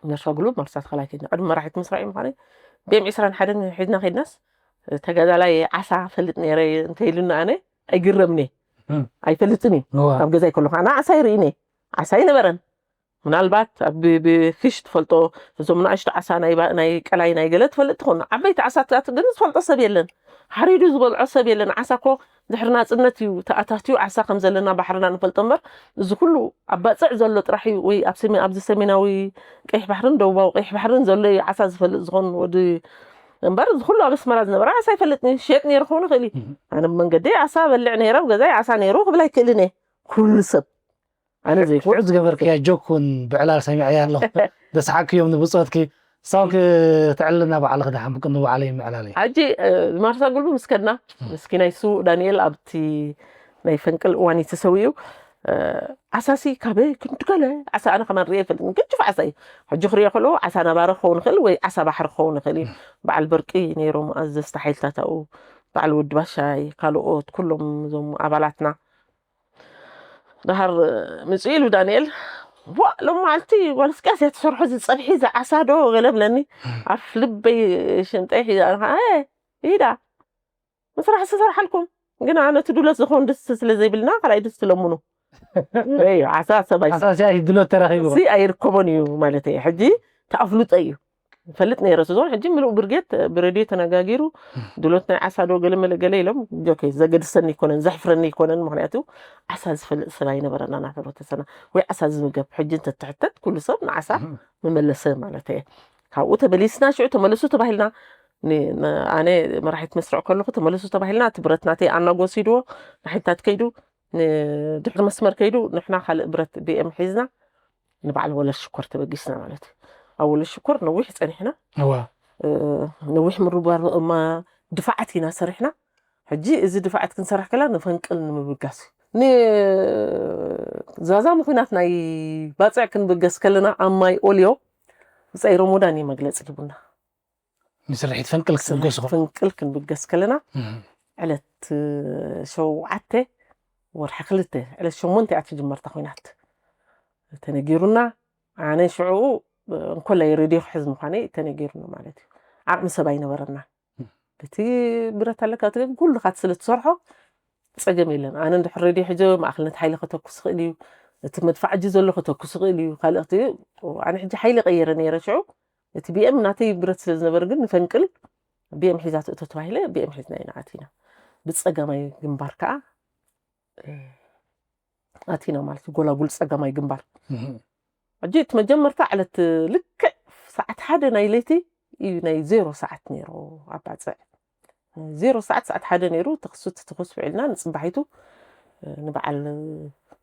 ማርሳ ጉልቡብ፣ ማርሳ ተኽላይ ከይድና። ቅድሚ መራሒት መስርዕ ምዃነይ፣ ቢኤም ዕስራን ሓደን ሒዝና ከይድናስ፣ እ፣ ተጋዳላይ ዓሳ ፈልጥ ነይረ እንተ ኢሉና ኣነ፣ ኣይግረምኒ። እም። ኣይፈልጥን እዩ። እዋ። ኣብ ገዛይ ከለኹ ኣነ ዓሳ ይርእኒ። ዓሳ ኣይነበረን። ምናልባት ኣብ ብ-፣ ብክሽ ትፈልጦ፣ እዞም ንኣሽቱ ዓሳ ናይ ባ-፣ ናይ ቀላይ ናይ ገለ ትፈልጥ ትኾን። ዓበይቲ ዓሳታት ግን ዝፈልጦ ሰብ የለን። ሓሪዱ ዝበልዖ ሰብ የለን። ዓሳ እኮ ድሕሪ ናጽነት እዩ ተኣታትዩ ዓሳ ከም ዘለና ባሕርና ንፈልጦ እምበር፣ እዚ ኩሉ ኣብ ባጽዕ ዘሎ ጥራሕ እዩ፣ ወይ ኣብ ሰሜ-፣ ኣብዚ ሰሜናዊ ቀይሕ ባሕርን ደቡባዊ ቀይሕ ባሕርን ዘሎ እዩ ዓሳ ዝፈልጥ ዝኾን ወዲ እምበር፣ እዚ ኩሉ ኣብ ኣስመራ ዝነበረ ዓሳ ኣይፈልጥን እዩ። ሽየጥ ነይሩ ክኸውን ይኽእል እዩ። እም። ኣነ ብመንገዲ ዓሳ በልዕ ነይረ፣ ኣብ ገዛይ ዓሳ ነይሩ ክብል ኣይክእልን እየ። ኩሉ ሰብ ኣነ ዘይኮን ሽዑ ዝገበርክያ ጆክ እውን ብዕላል ሰሚዐያ ኣለኹ። ደስሓክዮም ንብጾትኪ። እሳውን ክተዕልና ባዕልኺ ደሓን ብቅንዲ ባዕለይ ይምዕላለይ። ሕጂ፣ እ፣ ማርሳ ጉልቡ ምስ ከድና፣ እም። ምስኪናይ ስዉእ ዳንኤል ኣብቲ ናይ ፈንቅል እዋን እዩ ተሰዊኡ። እ፣ ዓሳሲ ካበይ ክንዲ ገለ ዓሳ ኣነ ከማን ርእየ ኣይፈልጥን። ግጭፍ ዓሳ እዩ። ሕጂ ክርእዮ ከለኹ ዓሳ ነባሪ ክኸውን ይኽእል ወይ ዓሳ ባሕሪ ክኸውን ይኽእል እዩ። እም። በዓል በርቂ ነይሮም ኣዘዝቲ ሓይልታት ኣብኡ። በዓል ወዲ ባሻይ፣ ካልኦት ኩሎም እዞም ኣባላትና። ደሃር ምጽእ ኢሉ ዳንኤል፣ "ዋ፣ ሎም መዓልቲ ጓል እስቅያስ እያ ትሰርሖ፣ እዚ ጸብሒ፣ እዚ ዓሳ ዶ?" ገለ ብለኒ። ኣፍ ልበይ ሽንጠይ ሒዛ፣ ኣነ ኸዓ፣ "እ፣ ኢዳ፣ ምስራሕ ዝሰርሓልኩም፣ ግን ኣነ እቲ ዱለት ዝኸውን ድስቲ ስለ ዘይብልና፣ ካልኣይ ድስቲ ለምኑ." እዩ፣ ዓሳ ሰብ ኣይስ-፣ ዓሳ ሲያ ድሎት ተረኺቡ። እዚ ኣይርከቦን እዩ ማለት እዩ። ሕጂ ተኣፍልጦ እዩ። ይፈልጥ ነይረ፣ ስዞን ሕጂ ምሉእ ብርጌድ ብሬድዮ ተነጋጊሩ፣ ድሎት ናይ ዓሳ ዶ ገለ መለ ገለ ኢሎም፣ ኦኬ፣ ዘገድሰኒ ኣይኮነን፣ ዘሕፍረኒ ኣይኮነን፣ ምኽንያቱ ዓሳ ዝፈልጥ ሰብ ኣይነበረና ናብ ሕብረተሰብና፣ ወይ ዓሳ ዝምገብ። ሕጂ እንተትሕተት፣ ኩሉ ሰብ ንዓሳ እም። ምመለሰ ማለት እየ። ካብኡ ተመሊስና፣ ሽዑ ተመለሱ ተባሂልና፣ ን-፣ ን-፣ ኣነ መራሒት መስርዕ ከለኹ፣ ተመለሱ ተባሂልና፣ እቲ ብረት ናተይ ኣናጎ ወሲድዎ፣ ንሓይልታት ከይዱ፣ ንድሕሪ መስመር ከይዱ፣ ንሕና ካልእ ብረት ቢኤም ሒዝና፣ ንበዓል ወለድ ሽኮር ተበጊስና ማለት እዩ። ኣብ ወለድ ሽኮር ነዊሕ ጸኒሕና። እዋ። እ፣ ነዊሕ ምርባር፣ እማ ድፋዓት ኢና ሰሪሕና። ሕጂ እዚ ድፋዓት ክንሰርሕ ከለና ንፈንቅል ንምብጋስ እዩ። ንዛዛሚ ኲናት ናይ ባጽዕ ክንብገስ ከለና ኣብ ማይ ኦልዮ ብጻይ ሮሞዳን እዩ መግለጺ ሂቡና። ንስርሒት ፈንቅል ክትብገሱ ስርሒት ፈንቅል ክንብገስ ከለና፣ እም። ዕለት ሸውዓተ ወርሒ ክልተ፣ ዕለት ሸሞንተ እያ ትጅመር እታ ኲናት ተነጊሩና። ኣነ ሽዑኡ እንኮላይ ሬድዮ ክሕዝ ምዃነይ ተነጊሩኒ ማለት እዩ። ዓቕሚ ሰብ ኣይነበረና። እም። እቲ ብረት ኣለካ ትብል፣ ኩሉ ካት ስለ ትሰርሖ ጸገም የለን። ኣነ እንድሕር ሬድዮ ሒዘ ማእከልነት ሓይሊ ከተኩስ ይኽእል እዩ። እቲ መድፋዕ እጂ ዘሎ ከተኩስ ይኽእል እዩ። ካልእ እቲ፣ ኣነ ሕጂ ሓይሊ ቀይረ ነይረ ሽዑ። እቲ ቢኤም ናተይ ብረት ስለ ዝነበረ ግን ንፈንቅል ቢኤም ሒዛ ትእቶ ተባሂለ፣ ቢኤም ሒዝና ኢና ኣቲና። ብጸጋማይ ግንባር ከኣ፣ እ፣ ኣቲና ማለት እዩ። ጎላጉል ጸጋማይ ግንባር። እም። ሕጂ እቲ መጀመርታ ዕለት ልክዕ ሰዓት ሓደ ናይ ለይቲ እዩ፣ ናይ ዜሮ ሰዓት ነይሩ ኣብ ባጽዕ። ዜሮ ሰዓት፣ ሰዓት ሓደ ነይሩ፣ ተኽሱት ትኹስ ውዒልና፣ ንጽባሒቱ፣ እ፣ ንበዓል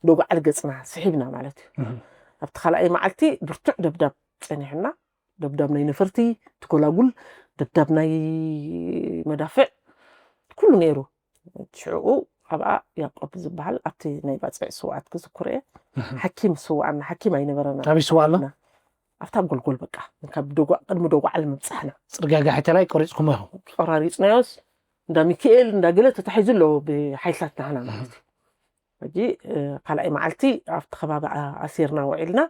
ዶጓዓል ገጽና ስሒብና ማለት እዩ። እም። ኣብቲ ካልኣይ መዓልቲ ብርቱዕ ደብዳብ ጸኒሑና፣ ደብዳብ ናይ ነፈርቲ፣ ትጎላጉል፣ ደብዳብ ናይ መዳፍዕ፣ ኩሉ ነይሩ። ሽዑኡ ኣብኣ ያዕቆብ ዝበሃል ኣብቲ ናይ ባጽዕ ስውኣት ክዝክሮ እየ። እህ። ሓኪም ስውኣና፣ ሓኪም ኣይነበረና። ኣበይ ስውኣ ኣሎ? ኣብታ ጎልጎል በቃ፣ ካብ ደጓ-፣ ቅድሚ ደጓዓል ምብጻሕና። ጽርግያ ጋሕቴላይ ቆሪጽኩሞ ኢኹም? ቆራሪጽናዮስ፣ እንዳ ሚካኤል፣ እንዳ ገለ ተታሒዙ ኣሎ ብሓይልታት ናህና ማለት እዩ። ሕጂ፣ እ፣ ካልኣይ መዓልቲ ኣብቲ ከባቢ ኣ-፣ ኣሲርና ውዒልና።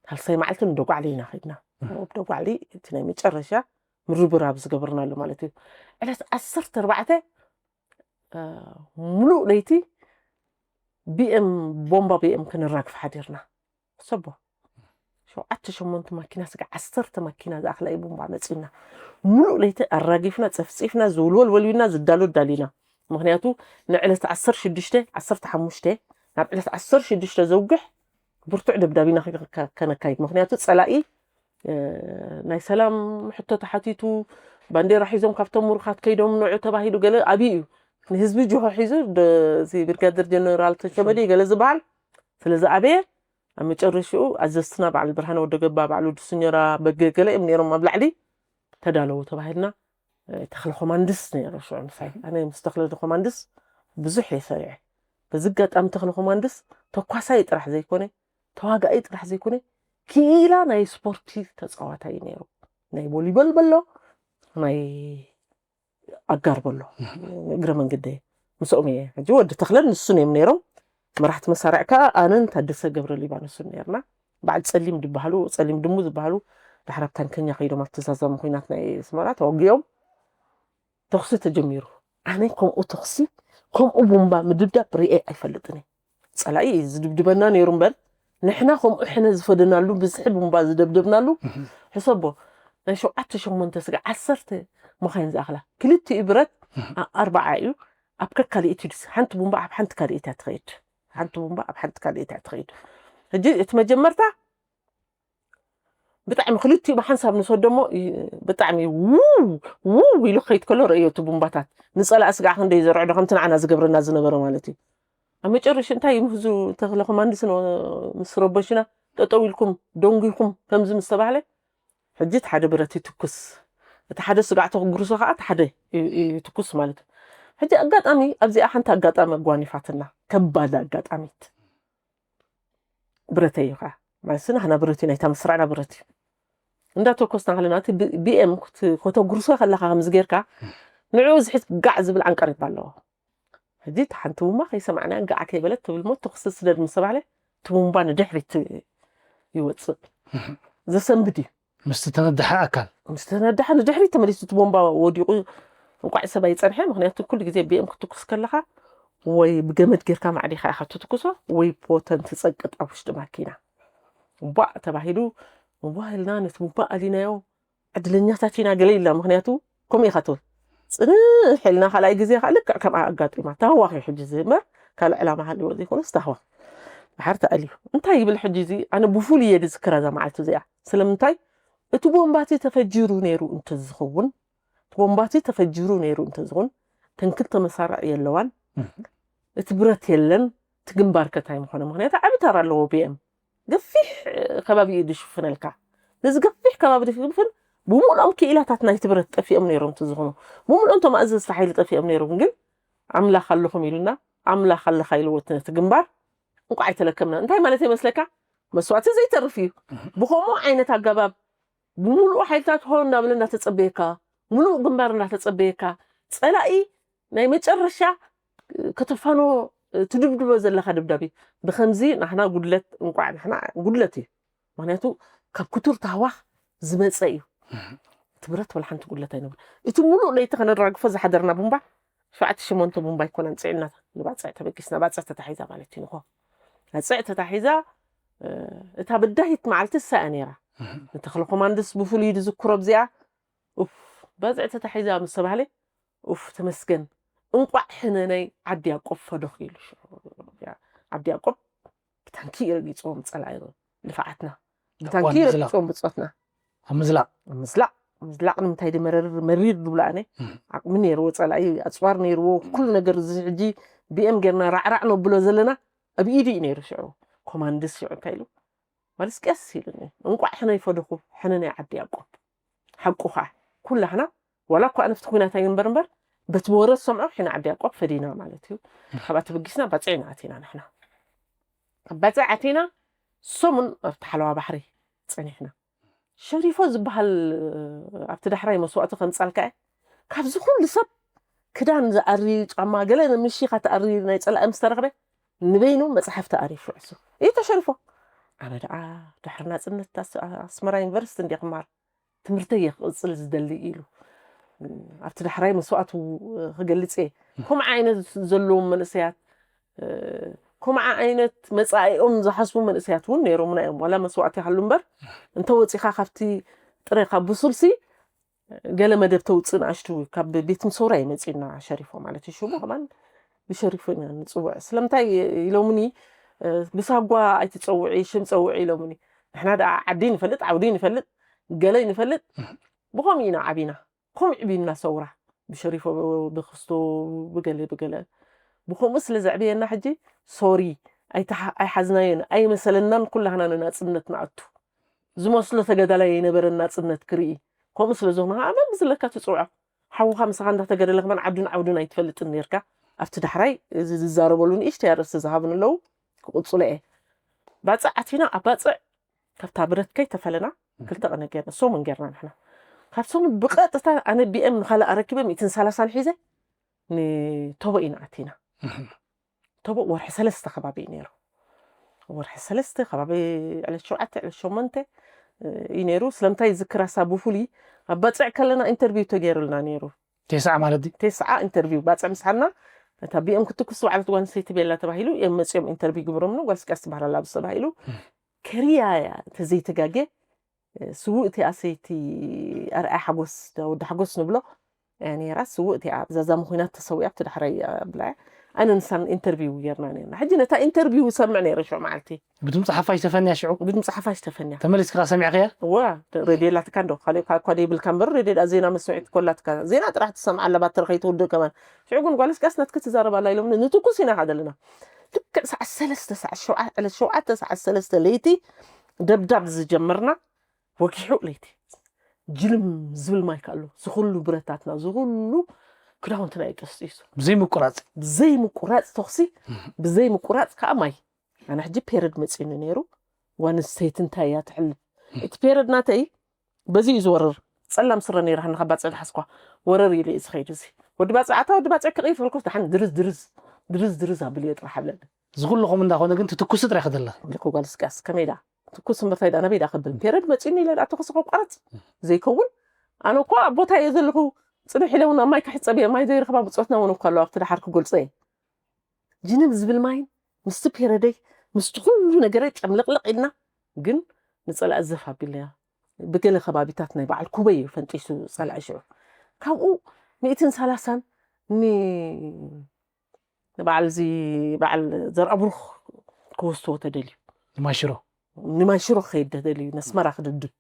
ሳልሳይ መዓልቲ ንደጓዕሊ ኢና ከይድና። ኣብ ደጓዕሊ እቲ ናይ መጨረሻ ምርብራብ ዝገበርናሉ ማለት እዩ። ዕለት ዓሰርተ ኣርባዕተ፣ እ፣ ሙሉእ ለይቲ ቢኤም፣ ቦምባ ቢኤም ክንራግፍ ሓዲርና። ሰቦ ሸውዓተ ሸሞንተ ማኪና ስጋ፣ ዓሰርተ ማኪና ዝኣኽላ እዩ ቦምባ መፂና። ሙሉእ ለይቲ ኣራጊፍና፣ ፀፍፂፍና፣ ዝውልወል ወልዊና፣ ዝዳሎ ዳሊና። ምክንያቱ ንዕለት ዓሰርተ ሽዱሽተ፣ ዓሰርተ ሓሙሽተ፣ ናብ ዕለት ዓሰርተ ሽዱሽተ ዘውግሕ ብርቱዕ ደብዳቢና ከ-፣ ከ-፣ ከነካይድ። ምክንያቱ ፀላኢ፣ እ፣ ናይ ሰላም ሕቶ ተሓቲቱ፣ ባንዴራ ሒዞም ካብቶም ምሩኻት ከይዶም ንዑ ተባሂሉ፣ ገለ ኣብይ እዩ ንህዝቢ ጅሆ ሒዙ፣ ደ-፣ እዚ ብርጋደር ጀነራል ተሸመ ድዩ ገለ ዝበሃል ስለ ዝኣበየ፣ ኣብ መጨረሽኡ ኣዘዝትና በዓል ብርሃነ ወደገባ፣ በዓል ወዲ ስኞራ፣ በገ ገለ እዮም ነይሮም ኣብ ላዕሊ። ተዳለዉ ተባሂልና። እ፣ ተኽለ ኮማንድስ ነይሩ ሽዑ ምሳይ። ኣነ ምስ ተኽለ ኮማንድስ ብዙሕ እየ ሰሪዐ። በዚ ኣጋጣሚ ተኽለ ኮማንድስ ተኳሳይ ጥራሕ ዘይኮነ፣ ተዋጋኢ ጥራሕ ዘይኮነ፣ ክኢላ ናይ ስፖርቲ ተጻዋታይ ነይሩ። ናይ ቮሊቦል በሎ፣ ናይ ኣጋር በሎ፣ እግረ መንገደይ ምስኦም እየ። ሕጂ ወዲ ተኽለን ንሱን እዮም ነይሮም። መራሕቲ መሳርዕ ከኣ ኣነን ታደሰ ገብረ ሊባኖስን ነይርና። በዓል ጸሊም ዝበሃሉ፣ ጸሊም ድሙ ዝበሃሉ፣ ድሕሪ ኣብ ታንከኛ ከይዶም ኣብቲ ዛዛሚ ኲናት ናይ ኣስመራ ተወጊኦም፣ ተኹሲ ተጀሚሩ። ኣነ ከምኡ ተኹሲ፣ ከምኡ ቡምባ ምድብዳብ ርእየ ኣይፈልጥን እየ። ጸላኢ እዩ ዝድብድበና ነይሩ እምበር፣ ንሕና ከምኡ ሕነ ዝፈደናሉ፣ ብዝሒ ቡምባ ዝደብደብናሉ፣ ሕሰቦ፣ ናይ ሸውዓተ ሸሞንተ ስጋ፣ ዓሰርተ መኻይን ዝኣኽላ፣ ክልቲኡ ብረት፣ ኣ-፣ ኣርባዓ እዩ፣ ኣብ ከካሊእቲ ድስ-፣ ሓንቲ ቡምባ ኣብ ሓንቲ ካልኢት እያ ትኸይድ። ሓንቲ ቡምባ ኣብ ሓንቲ ካልኢት እያ ትኸይድ። ሕጂ እቲ መጀመርታ ብጣዕሚ ክልቲኡ ብሓንሳብ ንሰዶ እሞ፣ ይ-፣ ብጣዕሚ ውው፣ ውው ኢሉ ክኸይድ ከሎ ረእዮ እቲ ቡምባታት። ንጸላኢ ስጋዕ ክንደይ ዘርዕዶ ከምቲ ንዓና ዝገብረና ዝነበረ ማለት እዩ። ኣብ መጨረሽ እንታይ እዩ ምህዙ ተኽለ ኮማንድስ ን-፣ ምስ ረበሽና፣ "ጠጠው ኢልኩም፣ ደንጉይኩም" ከምዚ ምስ ተባህለ፣ ሕጂ እቲ ሓደ ብረት ይትኩስ። እቲ ሓደ ስጋዕ ተክጉርሶ ከኣ እቲ ሓደ ይ-፣ ይ-፣ ይትኩስ ማለት እዩ። ሕጂ ኣጋጣሚ ኣብዚኣ ሓንቲ ኣጋጣሚ ኣጓኒፋትና። ከባድ ኣጋጣሚት። ብረተይ እዩ ከኣ። ማለት ናህና ብረት እዩ፣ ናይታ መስራዕና ብረት እዩ። እንዳተኮስና ከለና እቲ ብ-፣ ቢ ኤም ክት-፣ ከተጉርሶ ከለኻ ከምዚ ጌርካ፣ ንዕኡ ዝሕዝ ጋዕ ዝብል ዓንቀሪባ ኣለዎ። ሕጂ እቲ ሓንቲ ቡምባ ከይሰማዕናያ ጋዕ ከይበለት ትብል እሞ ተኹሲ ስደድ ምስ ተባህለ፣ እቲ ቡምባ ንድሕሪት ይወጽእ። ዘሰንብድ እዩ። ምስቲ ተነድሐ ኣካል። ምስ ተነድሐ ንድሕሪት ተመሊሱ እቲ ቦምባ ወዲቑ እንቋዕ ሰብ ኣይጸንሐ። ምኽንያቱ ኩሉ ግዜ ቢ ኤም ክትኩስ ከለኻ ወይ ብገመድ ጌርካ ማዕዲኻ ኢኻ ትትኩሶ ወይ ፖተን ትጸቅጥ ኣብ ውሽጢ ማኪና። ቧዕ ተባሂሉ፣ ቧዕ ኢልና ነቲ ቡምባ ኣሊናዮ። ዕድለኛታት ኢና ገለ ኢልና፣ ምኽንያቱ ከምኡ ኢኻ ትብል። ጽንሕ ኢልና ካልኣይ ግዜ ከኣ ልክዕ ከምኣ ኣጋጢማ። ታህዋኽ እዩ ሕጂ እዚ እምበር ካልእ ዕላማ ሃልይዎ ዘይኮነስ ታህዋኽ። ድሓር ተኣልዩ። እንታይ ይብል ሕጂ እዚ? ኣነ ብፍሉይ እየ ዝዝክራ እዛ መዓልቲ እዚኣ። ስለምንታይ? እቲ ቦምባቲ ተፈጂሩ ነይሩ እንተዝኸውን፣ እቲ ቦምባቲ ተፈጂሩ ነይሩ እንተዝኸውን፣ ተን ክልተ መሳርዕ የለዋን። እህ። እቲ ብረት የለን። እቲ ግንባር ከ እንታይ ምኾነ? ምኽንያቱ ዓቢ ተራ ኣለዎ ቢ ኤም። ገፊሕ ከባቢ እዩ ዝሽፍነልካ። ነዚ ገፊሕ ከባቢ ዝሽፍን ብምሉኦም ክኢላታት ናይቲ ብረት ጠፊኦም ነይሮም እንተዝኾኑ፣ ብምሉኦም እቶም ኣዘዝቲ ሓይሊ ጠፊኦም ነይሮም። ግን ኣምላኽ ኣለኹም ኢሉና፣ ኣምላኽ ኣለኻ ኢልዎ እቲ ነቲ ግንባር። እንቋዕ ኣይተለከምና። እንታይ ማለት ይመስለካ? መስዋእቲ ዘይተርፍ እዩ። ብኸምኡ ዓይነት ኣገባብ ብምሉኡ ሓይልታት ሆ እናበለ እናተጸበየካ፣ ምሉእ ግንባር እናተጸበየካ፣ ጸላኢ ናይ መጨረሻ ከተፋንዎ ትድብድቦ ዘለኻ ደብዳብ እዩ። ብኸምዚ ናህና ጉድለት፣ እንቋዕ ናህና ጉድለት እዩ። ምኽንያቱ ካብ ክቱር ታህዋኽ ዝመጸ እዩ። እቲ ብረት ወላ ሓንቲ ጉድለት ኣይነበረ። እቲ ምሉእ ለይቲ ከነራግፎ ዝሓደርና ቡምባ፣ ሸውዓተ ሸሞንተ ቡምባ ኣይኮነን ጽዒንና ንባጽዕ ተበጊስና፣ ባጽዕ ተታሒዛ ማለት እዩ ንኾ። ባጽዕ ተታሒዛ፣ እ፣ እታ በዳሂት መዓልቲ እሳ እያ ነይራ። እህ። ንተኽለ ኮማንድስ ብፍሉይ ዝዝክሮ ኣብዚኣ፣ ኡፍ፣ ባጽዕ ተታሒዛ ምስ ተባህለ፣ ኡፍ፣ ተመስገን። እንቋዕ ሕነ ናይ ዓዲ ያዕቆብ ፈደኹ ኢሉ ሽዑ። ያ፣ ዓዲ ያዕቆብ ብታንኪ ረጊጽዎም ጸላኢ ልፍዓትና። ብታንኪ ኣቋን ምዝላቕ። ረጊጽዎም ብጾትና። ኣብ ምዝላቕ። ኣብ ምዝላቕ። ምዝላቕ ንምንታይ ድመረር መሪር ድብሎ ኣነ? እም። ዓቕሚ ነይርዎ ጸላኢ፣ ኣጽዋር ነይርዎ፣ ኩሉ ነገር እዚ ሕጂ ቢ ኤም ጌርና ራዕራዕ ነብሎ ዘለና ኣብ ኢዱ እዩ ነይሩ ሽዑ። ኮማንድስ ሽዑ እንታይ ኢሉ? ማለት ቀስ ኢሉኒ። እንቋዕ ሕነ ይፈደኹ፣ ሕነ ናይ ዓዲ ያዕቆብ። ሓቁ ኸዓ፣ ኩላህና፣ ዋላ እኳ ኣነ ኣብቲ ኲናት ኣይንበር እምበር፣ በቲ ወረ ዝሰምዖ ሕነ ዓዲ ያዕቆብ ፈዲና ማለት እዩ። እም። ካብኣ ተበጊስና ባጽዕ ኢና ኣቲና ንሕና። ኣብ ባጽዕ ኣቲና ሰሙን ኣብቲ ሓለዋ ባሕሪ ጸኒሕና። ሸሪፎ ዝበሃል ኣብቲ ዳሕራይ መስዋእቲ ከምጻልካ እየ። ካብዚ ኩሉ ሰብ ክዳን ዝኣሪ፣ ጫማ ገለ ንምሺኻ ትኣሪ፣ ናይ ጸላኢ ምስ ተረኽበ ንበይኑ መጽሓፍ ተኣሪ ሽዑ እሱ። እዩ ተሸሪፎ። ኣነ ደኣ ድሕሪ ናጽነት ኣስ- ኣስመራ ዩኒቨርሲቲ እንዲ ክማር ትምህርተይ እየ ክቕጽል ዝደሊ ኢሉ ኣብቲ ዳሕራይ መስዋእቱ ክገልጽ እየ። ከምኡ ዓይነት ዘለዎም መንእሰያት ከምኡ ዓይነት መጻኢኦም ዝሓስቡ መንእሰያት እውን ነይሮምና እዮም። ዋላ መስዋእቲ ይሃሉ እምበር እንተወጺኻ ካብቲ ጥረ ካብ ብሱልሲ ገለ መደብ ተውፅእ ንኣሽቱ ካብ ቤት ምሰውራ ይመፅና ሸሪፎ ማለት እዩ። ሽሙ ከማን ብሸሪፎ ኢና ንፅውዕ። ስለምንታይ ኢሎምኒ ብሳጓ ኣይትፀውዒ ሽም ፀውዒ ኢሎምኒ። ንሕና ደኣ ዓዲ ንፈልጥ ዓውዲ ንፈልጥ ገለ ንፈልጥ ብኸምኡ ኢና ዓቢና። ከምኡ ዕቢና ሰውራ ብሸሪፎ ብክስቶ ብገለ ብገለ ብከምኡ ስለ ዘዕብየና ሕጂ ሶሪ ኣይሓዝናዮን ኣይመሰለናን። ኩላህና ንናፅነት ንኣቱ ዝመስሎ ተጋዳላይ ኣይነበረን ናፅነት ክርኢ። ከምኡ ስለ ዝኾነ ከዓ መን ብዝለካ ትፅውዖ ሓውኻ ምሳኻ እንዳተገደለ ከማን ዓዱን ዓውዱን ኣይትፈልጥን ነርካ። ኣብቲ ዳሕራይ እዚ ዝዛረበሉ ንእሽተይ ኣርእስቲ ዝሃብን ኣለዉ ክቕፅሎ እየ። ባፅዕ ኣቲና ኣብ ባፅዕ ካብታ ብረት ከይተፈለና ክልተ ቀነ ጌርና ሶሙን ጌርና ንሕና ካብ ሶሙን ብቐጥታ ኣነ ቢኤም ንኻልእ ኣረኪበ ሚእትን ሰላሳን ሒዘ ንቶቦ ኢና ኣቲና። ቶቦ ወርሒ ሰለስተ ከባቢ እዩ ነይሩ። ወርሒ ሰለስተ ከባቢ ዕለት ሸውዓተ ዕለት ሸሞንተ እዩ ነይሩ። ስለምንታይ ዝክራሳ ብፍሉይ ኣብ ባፅዕ ከለና ኢንተርቪው ተገይሩልና ነይሩ። ቴስዓ ማለት ድዩ? ቴስዓ ኢንተርቪው ባፅዕ ምስ ሓና እታ ቢኦም ክትኩስ ዝወዓለት ጓል ኣንስተይቲ ቤላ ተባሂሉ እዮም መፂኦም ኢንተርቪው ግብሮምና ጓል ስቃስ ትበሃል ኣላ ብስ ተባሂሉ ከሪያ እያ ተዘይተጋጌ ስውእ እቲኣ ሰይቲ ኣርኣያ ሓጎስ ወዲ ሓጎስ ንብሎ ነራ ስውእ እቲኣ ብዛዛሚ ኩናት ተሰዊኣ ኣብቲ ዳሕራይ ብላ ኣነ ንሳን ኢንተርቪው ጌርና ነርና። ሕጂ ነታ ኢንተርቪው ሰምዕ ነረ ሽዑ መዓልቲ ብድምፂ ሓፋሽ ተፈንያ ሽዑ ብድምፂ ሓፋሽ ተፈንያ ተመሊስካ ሰሚዕክያ? እዋ ሬድዮ ላትካ እንዶ ካልእ እኳ ደይብልካ እምበር ሬድዮ ዳ ዜና መስምዒት ኮላትካ ዜና ጥራሕ ትሰምዓ ኣላ ባትሪ ከይትውድእ ከማን። ሽዑ ግን ጓል ስቃስ ናትኪ ትዛረብ ኣላ ኢሎም ንትኩስ ኢና ካ ዘለና። ልክዕ ሰዓት ሰለስተ ሰዓት ሸውዓተ ዕለት ሸውዓተ ሰዓት ሰለስተ ለይቲ ደብዳብ ዝጀመርና ወጊሑ ለይቲ ጅልም ዝብል ማይ ኣሎ ዝኩሉ ብረታትና ዝኩሉ ክዳውንትና ይጠስጢሱ ብዘይ ምቁራፅ ብዘይ ምቁራፅ ተኩሲ ብዘይ ምቁራፅ ከዓ ማይ ኣነ ሕጂ ፔረድ መፂኒ ነይሩ ዋንስተይቲ እንታይ እያ ትሕልፍ እቲ ፔረድ ናተይ በዚ እዩ ዝወርር ፀላም ስረ ነይራ ንካ ባፅዕ ዝሓዝኳ ወረር ኢለ እዩ ዝኸይድ እዚ ወዲ ባፅዕ ኣታ ወዲ ባፅዕ ክቕይር ተበልኩስ ደሓን ድርዝ ድርዝ ድርዝ ድርዝ ኣብልዮ ጥራሕ ኣብለኒ ዝኩሉ ከምኡ እንዳኾነ ግን ትትኩሲ ጥራይ ክደለኺ። ልክ ጓል ስቅያስ ከመይ ደኣ ትኩስ እምበር ታይ ደኣ ናበይ ደኣ ከብል ፔረድ መፂኒ ኢለ ደኣ ተኩሲ ከቋርፅ ዘይከውን ኣነ እኮ ኣብ ቦታ እየ ዘለኹ ፅንሕ ኢለ እውን ኣብ ማይ ክሕፀብ እየ ማይ ዘይረኽባ ብፆትና እውን እኮ ኣለዋ ኣብቲ ደሓር ክገልፆ እየ ጅንብ ዝብል ማይን ምስቲ ፔረደይ ምስቲ ኩሉ ነገረይ ጨምለቅለቅ ኢልና ግን ንፀላእ ዘፍ ኣቢልናዮ ብገለ ከባቢታት ናይ በዓል ኩበይ እዩ ፈንጢሱ ፀላኢ ሽዑ ካብኡ ሚእትን ሰላሳን ን ንበዓል እዚ በዓል ዘርኣብሩኽ ክወስድዎ ተደልዩ ንማይሽሮ ንማይሽሮ ክኸይድ ተደልዩ ነስመራ ክድድብ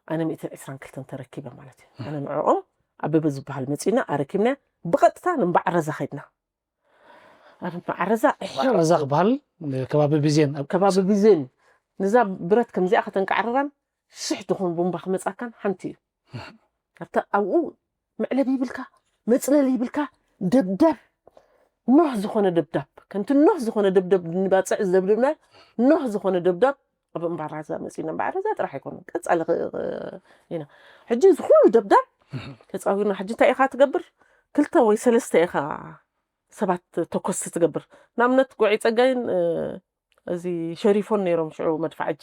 ኣነ ሚእትን ዕስራን ክልተን ተረኪበ ማለት እዩ ኣነ ንዕኦም ኣበበ ዝበሃል መፂና ኣረኪብና ብቐጥታ ንበዓል ረዛ ኸድና ኣብ በዓል ረዛ ረዛ ክበሃል ከባቢ ቢዜን ኣብ ከባቢ ቢዜን ንዛ ብረት ከምዚኣ ከተንቃዕርራን ሽሕ ዝኾን ቡምባ ክመጻካን ሓንቲ እዩ ኣብታ ኣብኡ መዕለቢ ይብልካ መጽለሊ ይብልካ ደብዳብ ኖህ ዝኾነ ደብዳብ ከምቲ ኖህ ዝኾነ ደብዳብ ንባፅዕ ዝደብደብና ኖህ ዝኾነ ደብዳብ ኣብ እምባራዛ መፂና እምባራዛ ጥራሕ ኣይኮነ ቀፃሊ ኢና ሕጂ ዝኩሉ ደብዳብ ተፃዊርና ሕጂ እንታይ ኢኻ ትገብር ክልተ ወይ ሰለስተ ኢኻ ሰባት ተኮስቲ ትገብር ንኣብነት ጎዒ ፀጋይን እዚ ሸሪፎን ነይሮም ሽዑ መድፋዕጂ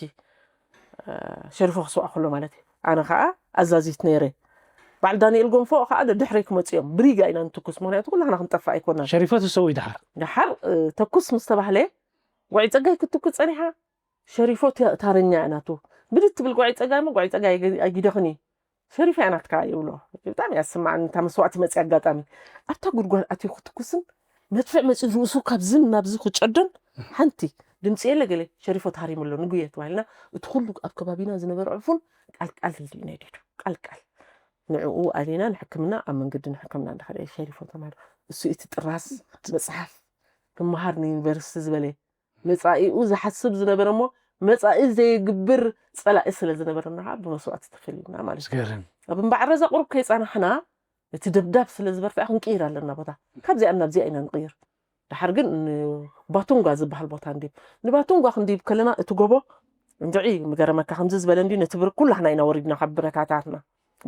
ሸሪፎ ክስዋዕ ከሎ ማለት እዩ ኣነ ከዓ ኣዛዚት ነይረ በዓል ዳንኤል ጎንፎ ከዓ ደድሕረይ ክመፅኦም ብሪጋ ኢና ንትኩስ ምክንያቱ ኩላና ክንጠፋ ኣይኮናን ሸሪፎ ትሰው ድሓር ድሓር ተኩስ ምስ ተባህለ ጓዒ ፀጋይ ክትኩስ ፀኒሓ ሸሪፎ ታረኛ እያ ናቱ ብድት ትብል ጓዒ ፀጋይ ሞ ጓዒ ፀጋይ ኣይጊደኽን እዩ ሸሪፍ እያ ናትካ ይብሎ ብጣዕሚ እያ ዝስማዓኒ እታ መስዋእቲ መፅያ ኣጋጣሚ ኣብታ ጉድጓድ ኣትዩ ክትኩስን መድፍዕ መፂኡ ርእሱ ካብዝን ናብዚ ክጨዶን ሓንቲ ድምፂ የለ ገለ ሸሪፎ ተሃሪሙ ኣሎ ንጉየ ተባሂልና እቲ ኩሉ ኣብ ከባቢና ዝነበረ ዕፉን ቃልቃል ኢሉ ነዲዱ ቃልቃል ንዕኡ ኣሊና ንሕክምና ኣብ መንገዲ ንሕክምና እንዳኸደ ሸሪፎ ተማሂሩ እሱ እቲ ጥራስ መፅሓፍ ክመሃር ንዩኒቨርሲቲ ዝበለ መጻኢኡ ዝሓስብ ዝነበረ እሞ መጻኢ ዘይግብር ጸላኢ ስለ ዝነበረና ከዓ ብመስዋእቲ ተፈሊና ማለት እዩ። ዝገርም። ኣብ እምበዓል ረዛ ቁሩብ ከይጻናሕና እቲ ደብዳብ ስለ ዝበርትዐ ክንቅይር ኣለና ቦታ። ካብዚኣ ናብዚኣ ኢና ንቕይር። ደሓር ግን ንባቱንጓ ዝበሃል ቦታ እንዲብ ንባቱንጓ ክንዲብ ከለና እቲ ጎቦ እንድዒ ምገረመካ ከምዚ ዝበለ እንዲ ነቲ ብር ኩላህና ኢና ወሪድና ካብ ብረታታትና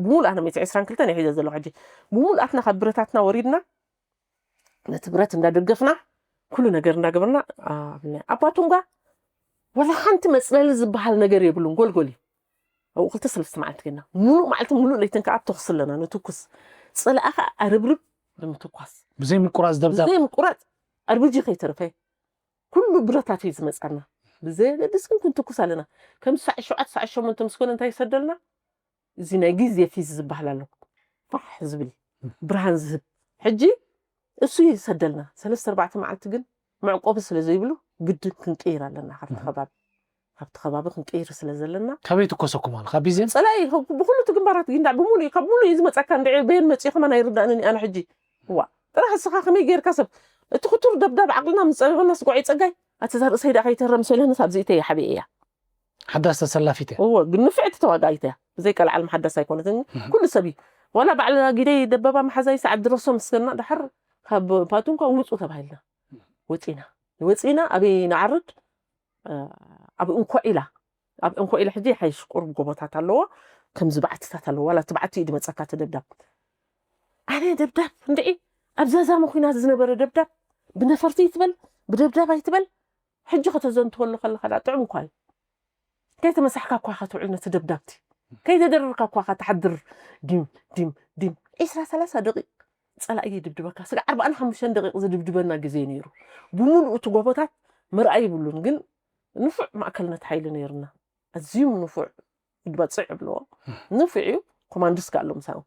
ብሙሉእ ኣነ ሚእቲ ዕስራን ክልተን እየ ሒዘ ዘለኹ ሕጂ ብሙሉኣትና ካብ ብረታትና ወሪድና ነቲ ብረት እንዳደገፍና ኩሉ ነገር እንዳገበርና ኣብና ኣባቱንጋ ወላ ሓንቲ መፅለሊ ዝበሃል ነገር የብሉን። ጎልጎል እዩ። ኣብኡ ክልተ ሰለስተ መዓልቲ ገና፣ ሙሉእ መዓልቲ ሙሉእ ለይትን ከዓ ተኹስ ኣለና፣ ንትኩስ። ፀላኢ ከዓ ኣርብርብ ብምትኳስ። ብዘይ ምቁራፅ ደብዳብ ብዘይ ምቁራፅ ኣርቢጂ ከይተረፈ ኩሉ ብረታት እዩ ዝመፃና። ብዘየገድስ ግን ክንትኩስ ኣለና። ከም ሳዕ ሸውዓተ ሳዕ ሸሞንተ ምስ ኮነ እንታይ ይሰደልና? እዚ ናይ ግዜ ፊዝ ዝበሃል ኣሎ፣ ፋሕ ዝብል ብርሃን ዝህብ። ሕጂ እሱ ይሰደልና። ሰለስተ ኣርባዕተ መዓልቲ ግን መዕቆቢ ስለ ዘይብሉ ግድን ክንቅይር ኣለና ካብቲ ከባቢ። ካብቲ ከባቢ ክንቅይር ስለ ዘለና። ካበይ ትኮሰኩም ኣሎ? ካብ ቢዜን? ፀላኢ ካብ ብኩሉ እቲ ግንባራት ጊንዳዕ ብምሉእ እዩ፣ ካብ ምሉእ እዩ ዝመፀካ። እንድዒ በየን መፂኡ ከማን ኣይርዳእንን እዩ። ኣነ ሕጂ እዋ ጥራሕ እስኻ ከመይ ጌርካ ሰብ እቲ ክቱር ደብዳብ ዓቕልና ምስ ፀበበና ስጓዒ ፀጋይ ኣቲ እዛ ርእሰይ ደኣ ከይትህረም ሰለንስ ኣብዚ ኢተይ ሓቢኤ እያ። ሓዳስ ተሰላፊት እያ። እዎ ግን ንፍዕቲ ተዋጋኢት እያ። ብዘይ ቀልዓለም ሓዳስ ኣይኮነትን። ኩሉ ሰብ እዩ። ዋላ ባዕልና ጊደይ ደበባ መሓዛይ ሰዓት ድረሶ ምስገና ድሓር ካብ ፓቱንኳ ውፁ ተባሂልና ወፂና። ወፂና ኣበይ ንዓርድ? ኣብ እንኮዒላ። ኣብ እንኮዒላ ሕጂ ይሓይሽ ቁሩብ ጎቦታት ኣለዎ። ከምዚ ባዕትታት ኣለዎ። ዋላ እቲ ባዕቲ እዩ ድመፀካ እቲ ደብዳብ። ኣነ ደብዳብ እንድዒ ኣብ ዛዛሚ ኩናት ዝነበረ ደብዳብ ብነፈርቲ ይትበል ብደብዳብ ኣይትበል ሕጂ ከተዘንትወሉ ከለኻ ዳ ጥዑም እኳ እዩ። ከይተመሳሕካ እኳ ኢኻ ትውዕል ነቲ ደብዳብቲ። ከይተደረርካ እኳ ኢኻ ትሓድር። ዲም ዲም ዲም ዒስራ ሰላሳ ደቂቕ ፀላኢ ይድብድበካ። ስጋዕ ኣርባዓን ሓሙሽተን ደቂቕ ዝድብድበና ግዜ ነይሩ። ብምሉእ እቲ ጎቦታት መርኣይ ይብሉን፣ ግን ንፉዕ ማእከልነት ሓይሊ ነይሩና። ኣዝዩ ንፉዕ ወዲ ባፅዕ ይብልዎ። ንፉዕ እዩ። ኮማንድስ ከ ኣሎ ምሳኡ።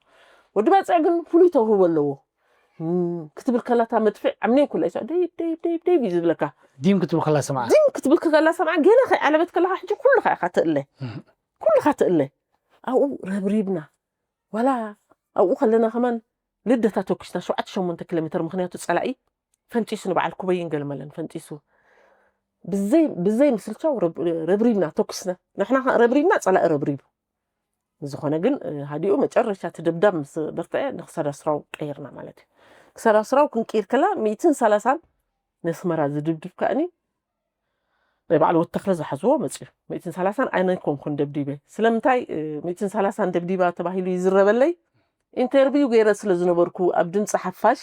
ወዲ ባፅዕ ግን ፍሉይ ተውህቦ ኣለዎ። እም፣ ክትብል ከላ እታ መድፍዕ ኣብ ነይ ኩላ ይስዖ ደይብ ደይብ ደይብ ደይብ እዩ ዝብለካ። ዲም ክትብል ከላ ሰምዓ። ዲም ክትብል ከላ ሰምዓ። ገና ከይዓለበት ከለኻ ሕጂ ኩልኻ ኢኻ ትእለ። ኩልኻ ትእለ። ኣብኡ ረብሪብና። ዋላ ኣብኡ ከለና ከማን ልደታ ተኩስና ሸውዓተ ሸሞንተ ኪሎ ሜትር፣ ምኽንያቱ ፀላኢ ፈንጢሱ ንበዓል ኩበይን ገለመለን ፈንጢሱ። ብዘይ ብዘይ ምስልቻው ረብ- ረብሪብና ተኩስና። ንሕና ከ ረብሪብና ፀላኢ ረብሪቡ። ዝኾነ ግን እ፣ ሃዲኡ መጨረሻ እቲ ደብዳብ ምስ በርትዐ ንክሳድ ኣስራው ቀይርና ማለት እዩ። ክሳድ ኣስራው ክንቅይር ከላ ሚእትን ሰላሳን ነስመራ ዝድብድብ ከኣኒ ናይ በዓል ወተኽለ ዝሓዝዎ መፅዩ። ሚእትን ሰላሳን ኣነ ኮንኩን ደብዲበ። ስለምንታይ እ፣ ሚእትን ሰላሳን ደብዲባ ተባሂሉ ይዝረበለይ? ኢንተርቪው ገይረ ስለ ዝነበርኩ ኣብ ድምፂ ሓፋሽ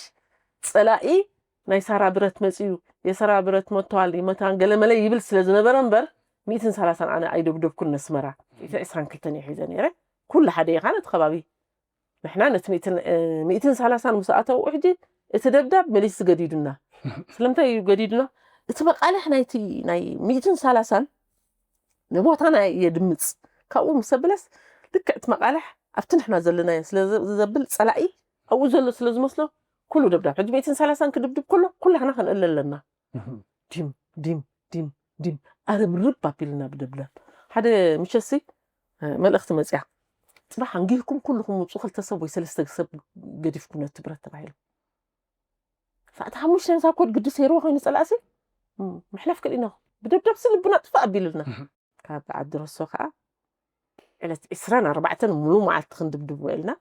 ፀላኢ ናይ ሳራ ብረት መፅዩ፣ የሳራ ብረት መጥተዋል ይመታን ገለመለ ይብል ስለ ዝነበረ እምበር ሚእትን ሰላሳን ኣነ ኣይደብደብኩን ነስመራ። እቲ ዕስራን ክልተን እየ ሒዘ ነይረ። ኩሉ ሓደ ኢኻ ነቲ ከባቢ። ንሕና ነቲ ሚእትን እ፣ ሚእትን ሰላሳን ምስ ኣተው ሕጂ እቲ ደብዳብ መሊሱ ገዲዱና። ስለምንታይ እዩ ገዲዱና? እቲ መቃልሕ ናይቲ ናይ ሚእትን ሰላሳን ንቦታና የድምፅ። ካብኡ ምስ ኣብለስ ልክዕ እቲ መቃልሕ ኣብቲ ንሕና ዘለናዮ ስለ ዘ- ዘብል ፀላኢ ኣብኡ ዘሎ ስለ ዝመስሎ ኩሉ ደብዳብ ሕጂ ሚእትን ሰላሳን ክድብድብ ከሎ ኩላህና ክንእል ኣለና። ዲም ዲም ዲም ዲም ኣረብርብ ኣቢልና ብደብዳብ ሓደ ምሸሲ እ፣ መልእኽቲ መፅያ። ፅባሕ ኣንጊህኩም ኩልኹም ውፁ፣ ክልተ ሰብ ወይ ሰለስተ ሰብ ገዲፍኩም ነቲ ብረት ተባሂሉ። ሰዓት ሓሙሽተ ንሳ ኮድ ግዲ ሰይርዎ ኮይኑ ፀላእሲ እም፣ ምሕላፍ ክልኢና ብደብዳብ ሲ ልብና ጥፋእ ኣቢሉልና። ካብ ዓዲ ረሶ ከዓ ዕለት ዕስራን ኣርባዕተን ሙሉ መዓልቲ ክንድብድብ ውዒልና።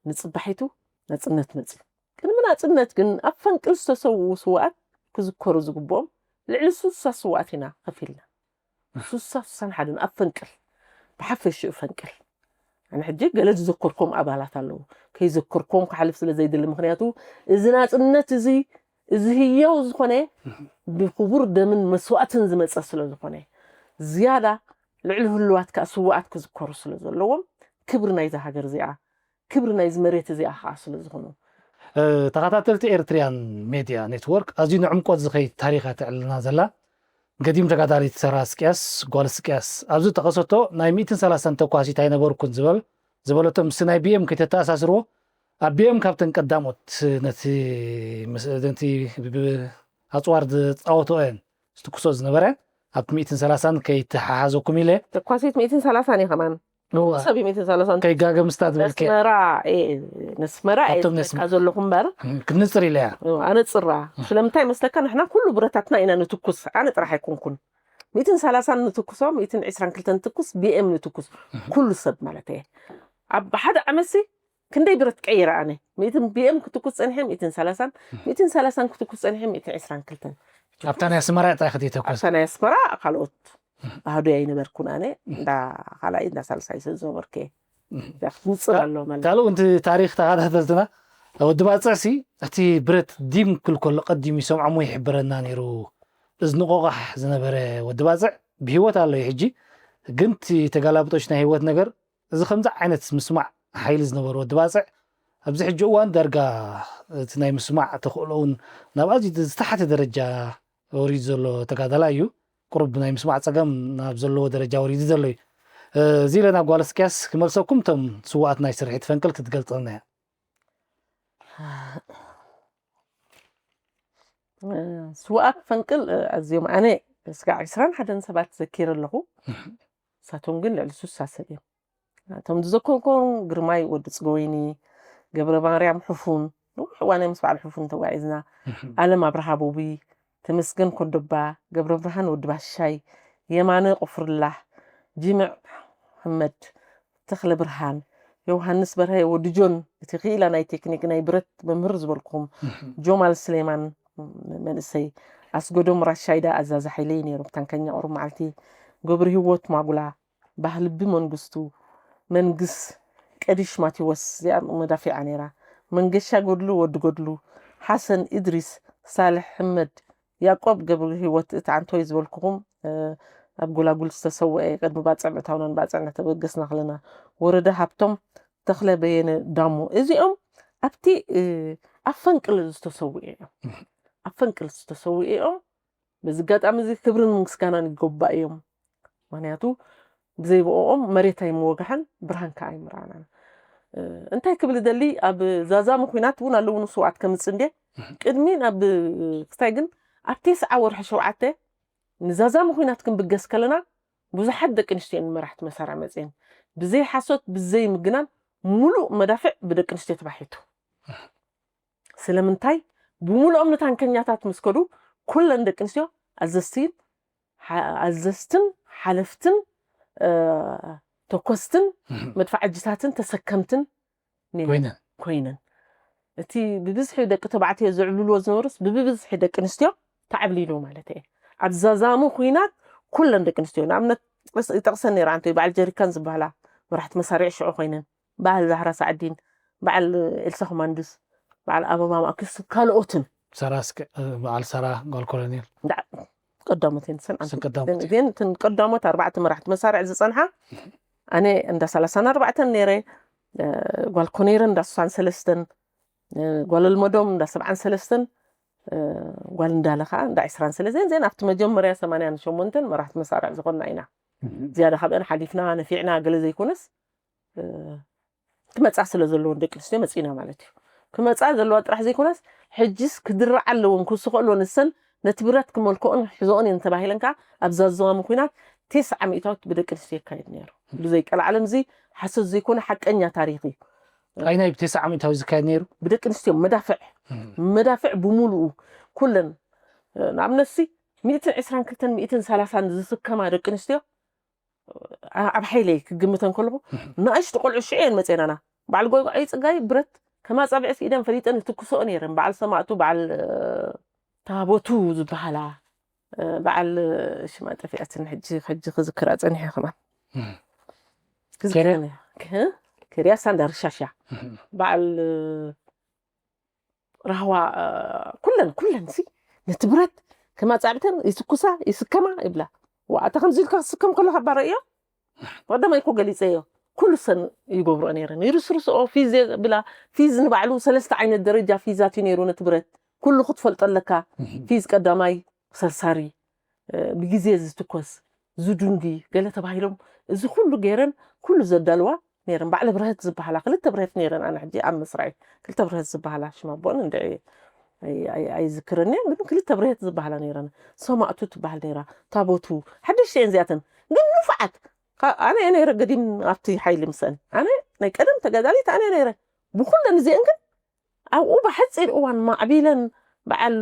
ንፅባሒቱ ናፅነት መፅዩ። ቅድሚ ናፅነት ግን ኣብ ፈንቅል ዝተሰውኡ ስውኣት ክዝከሩ ዝግብኦም ልዕሊ ስሳ ስውኣት ኢና ከፊልና። ስሳ ስሳን ሓደን ኣብ ፈንቅል ብሓፈሽኡ ፈንቅል ኣነ ሕጂ ገለ ዝዘከርኮም ኣባላት ኣለዉ። ከይዘከርኮም ክሓልፍ ስለ ዘይደሊ፣ ምክንያቱ እዚ ናፅነት እዚ እዚ ህያው ዝኾነ ብክቡር ደምን መስዋእትን ዝመፀ ስለ ዝኾነ ዝያዳ ልዕሊ ህልዋት ከዓ ስውኣት ክዝከሩ ስለ ዘለዎም ክብሪ ናይዛ ሃገር እዚኣ ክብሪ ናይዚ መሬት እዚኣ ከዓ ስለ ዝኾኑ ተኸታተልቲ ኤርትሪያን ሜድያ ኔትወርክ ኣዝዩ ንዕምቆት ዝኸይድ ታሪኻ ተዕልና ዘላ ገዲም ተጋዳሊት ሰራ ስቅያስ ጓል ስቅያስ ኣብዚ ጠቐሰቶ ናይ ሚእትን ሰላሳን ተኳሲት ኣይነበርኩን ዝበል ዝበለቶ ምስቲ ናይ ቢኤም ከይተተኣሳስርዎ ኣብ ቢኤም ካብተን ቀዳሞት ነቲ ምስ- ነቲ ብ- ኣፅዋር ዝፃወቶ እየን ዝትኩሶ ዝነበረ ኣብቲ ሚእትን ሰላሳን ከይተሓሓዘኩም ኢለ ተኳሲት ሚእትን ሰላሳን እዩ ከማን እዋ ሰብ እዩ ሚእትን ሰላሳን ከይጋገ ምስታ ዝበልከ ነስመራ እየ ነስመራ እየ ካብቶም ነስመ- ዝብለካ ዘለኹ እምበር ክንፅር ኢለ እያ እዋ፣ ኣነፅራ ስለምንታይ መስለካ ንሕና ኩሉ ብረታትና ኢና ንትኩስ ኣነ ጥራሕ ኣይኮንኩን ሚእትን ሰላሳን ንትኩሶ ሚእትን ዕስራን ክልተን ንትኩስ ቢኤም ንትኩስ ኩሉ ሰብ ማለት እየ ኣብ ሓደ ዓመትሲ ክንደይ ብረት ቀይረ ኣነ ሚእትን ቢኤም ክትኩስ ፀኒሐ ሚእትን ሰላሳን ሚእትን ሰላሳን ክትኩስ ፀኒሐ ሚእትን ዕስራን ክልተን ኣብታ ናይ ኣስመራ ጥራይ ክትተኮስ ኣብታ ናይ ኣስመራ ካልኦት ኣህዶ ኣይነበርኩን ኣነ እንዳ ካልኣይ እንዳ ሳልሳይ ስለ ዝነበርኩ እየ ንፅር ኣሎ ማለት ካልኡ እቲ ታሪክ ተኸታተልትና ወዲ ባፅዕ ሲ እቲ ብረት ዲም ክብል ከሎ ቀዲሙ ይሰምዖሞ ይሕብረና ነይሩ እዚ ንቆቋሕ ዝነበረ ወዲ ባፅዕ ብህይወት ኣሎ እዩ ሕጂ። ግን እቲ ተጋላብጦች ናይ ህይወት ነገር፣ እዚ ከምዚ ዓይነት ምስማዕ ሓይሊ ዝነበረ ወዲ ባጽዕ ኣብዚ ሕጂ እዋን ዳርጋ እቲ ናይ ምስማዕ ተኽእሎ እውን ናብ ኣዝዩ ዝተሓተ ደረጃ ወሪዱ ዘሎ ተጋዳላይ እዩ። ቁሩብ ናይ ምስማዕ ጸገም ናብ ዘለዎ ደረጃ ወሪዱ ዘሎ እዩ። እዚ ኢለ ናብ ጓል እስቅያስ ክመልሰኩም፣ እቶም ስውኣት ናይ ስርሒት ፈንቅል ክትገልጸልና እያ። ስውኣት ፈንቅል ኣዝዮም ኣነ ስጋዕ ዕስራን ሓደን ሰባት ዘኪረ ኣለኹ። ንሳቶም ግን ልዕሊ ሱሳ ሰብ እዮም። እቶም ዝዘከርኩም ግርማይ ወዲ ጽገወይኒ፣ ገብረ ማርያም ሕፉን፣ ነዊሕ እዋን ምስ በዓል ሕፉን ተጓዒዝና። ኣለም ኣብርሃ ቦቢ፣ ተመስገን ኮዶባ፣ ገብረ ብርሃን ወዲ ባሻይ፣ የማነ ቆፍርላህ፣ ጂምዕ ሕመድ፣ ተኽለ ብርሃን፣ ዮሃንስ በርሀ ወዲ ጆን፣ እቲ ክኢላ ናይ ቴክኒክ ናይ ብረት መምህር ዝበልኩም፣ ጆማል ስሌማን መንእሰይ፣ ኣስገዶም ራሻይዳ ኣዛዚ ሓይለይ ነይሮም፣ ታንከኛ ቁሩብ መዓልቲ፣ ገብረ ህይወት ማጉላ፣ ባህልቢ መንግስቱ፣ መንግስ ቀዲሽ ማቴዎስ፣ እዚኣ መዳፊዓ ነይራ፣ መንገሻ ገድሉ ወዲ ገድሉ፣ ሓሰን ኢድሪስ፣ ሳልሕ ሕመድ፣ ያቆብ ገብረህይወት እቲ ዓንቶይ ዝበልኩኹም ኣብ ጎላጉል ዝተሰወአ ቅድሚ ባጽዕ ምእታውናን ባጽዕ እናተበገስና ከለና ወረደ ሃብቶም ተኽለ በየነ ዳሞ እዚኦም ኣብቲ ኣብ ፈንቅል ዝተሰውኡ እዮም ኣብ ፈንቅል ዝተሰውኡ እዮም በዚ ኣጋጣሚ እዚ ክብርን ምስጋናን ይገባእ እዮም ምክንያቱ ብዘይ ብኦም መሬት ኣይምወጋሕን ብርሃን ከዓ ኣይምረኣናን እንታይ ክብል ደሊ ኣብ ዛዛሚ ኩናት እውን ኣለዉ ንስውኣት ከምፅእ እንዴ ቅድሚ ናብ ክስታይ ግን ኣብ ቴስዓ ወርሒ ሸውዓተ ንዛዛሚ ኩናት ክንብገስ ከለና ብዙሓት ደቂ ኣንስትዮ መራሕቲ መሳርያ መፅኤን ብዘይ ሓሶት ብዘይ ምግናን ሙሉእ መዳፍዕ ብደቂ ኣንስትዮ ተባሒቱ ስለምንታይ ብሙሉኦም ንታንከኛታት ምስ ከዱ ኩለን ደቂ ኣንስትዮ ኣዘዝቲን ኣዘዝትን ሓለፍትን ተኮስትን መድፋዕጅታትን ተሰከምትን ኮይነን እቲ ብብዝሒ ደቂ ተባዕትዮ ዝዕብልልዎ ዝነበሩስ ብብዝሒ ደቂ ኣንስትዮ ተዓብሊሉ ማለት እየ ኣብ ዛዛሙ ኩናት ኩለን ደቂ ኣንስትዮ ንኣብነት ይጠቕሰን ነይረ ኣንተ በዓል ጀሪካን ዝበሃላ መራሕቲ መሳርዒ ሽዑ ኮይነን በዓል ዛህራ ሳዕዲን በዓል ኤልሳ ኮማንድስ በዓል ኣበባ ማእክስ ካልኦትን ሰራ እስከ በዓል ሰራ ጓል ኮሎኔል ቀዳሞት እየን ሰን ሰን ቀዳሞት። ግን እተን ቀዳሞት ኣርባዕተ መራሕቲ መሳርዕ ዝፀንሓ ኣነ እንዳ ሰላሳን ኣርባዕተን ነይረ ጓል ኮኔርን እንዳ ስሳን ሰለስተን ጓል ኣልመዶም እንዳ ሰብዓን ሰለስተን ጓል እንዳለ ከዓ እንዳ ዕስራን ሰለስተን ዜን ኣብቲ መጀመርያ ሰማንያን ሸሞንተን መራሕቲ መሳርዕ ዝኾንና ኢና ዝያዳ ካብአን ሓሊፍና ነፊዕና ገለ ዘይኮነስ ክመፃ ስለ ዘለዎን ደቂ ኣንስትዮ መፂና ማለት እዩ ክመፃ ዘለዋ ጥራሕ ዘይኮነስ ሕጅስ ክድረዓ ኣለዎን ክስኮ ኣለዎን እሰን ነቲ ብረት ክመልክኦን ሕዞኦን እየን ተባሂለን ከዓ ኣብ ዛዘዋሚ ኩናት ቴስዓ ሚእታዊት ብደቂ ኣንስትዮ ይካየድ ነይሩ ብዘይቀልዓለም እዚ ሓሶት ዘይኮነ ሓቀኛ ታሪክ እዩ ኣይናይ ብቴስዓ ሚእታዊ ዝካየድ ነይሩ ብደቂ ኣንስትዮ መዳፍዕ መዳፍዕ ብሙሉኡ ኩለን ንኣብነትሲ ሚእትን ዕስራን ክልተን ሚእትን ሰላሳን ዝስከማ ደቂ ኣንስትዮ ኣብ ሓይለይ ክግምተን ከለኹ ንኣሽቱ ቆልዑ ሽዑ እየን መፅኤናና በዓል ጎይጎዓይ ፅጋይ ብረት ከማፃብዕቲ ኢደን ፈሊጠን ዝትኩሰኦ ነይረን በዓል ሰማእቱ በዓል ታቦቱ ዝበሃላ በዓል ሽማ ጠፊኣትን ሕጂ ሕጂ ክዝክራ ፀኒሐ ከማን ክዝክረን እየ። ክህ- ክርያ ሳንዳር ሻሻ በዓል ራህዋ ኩለን ኩለን ሲ ነቲ ብረት ከማፃዕብተን ይስኩሳ ይስከማ ይብላ ዋእታ ከምዚ ኢልካ ክስከም ከለካ ባረእዮ ቀዳማይ እኮ ገሊፀዮ ኩሉ ሰን ይገብሮ ነይረን ይርስርስኦ ፊዝ ብላ ፊዝ ንባዕሉ ሰለስተ ዓይነት ደረጃ ፊዛት እዩ ነይሩ ነቲ ብረት ኩሉ ክትፈልጦ ኣለካ ፊዝ ቀዳማይ ሰርሳሪ ብግዜ ዝትኮስ ዝዱንጊ ገለ ተባሂሎም እዚ ኩሉ ገይረን ኩሉ ዘዳልዋ ነይረን ባዕለ ብርሀት ዝበሃላ ክልተ ብርሀት ነይረን ኣነ ሕጂ ኣብ መስራይ ክልተ ብርሀት ዝበሃላ ሽማ ኣቦን እንድዒ ኣይዝክረን እየ ግን ክልተ ብርሀት ዝበሃላ ነይረን ሰማእቱ ትበሃል ነይራ ታቦቱ ሓደሽተ እየን እዚኣተን ግን ንፉዓት ኣነ እየ ነይረ ገዲም ኣብቲ ሓይሊ ምሰን ኣነ ናይ ቀደም ተጋዳሊት ኣነ ነይረ ብኩለን እዚአን ግን ኣብኡ ብሓፂር እዋን ማዕቢለን በዓል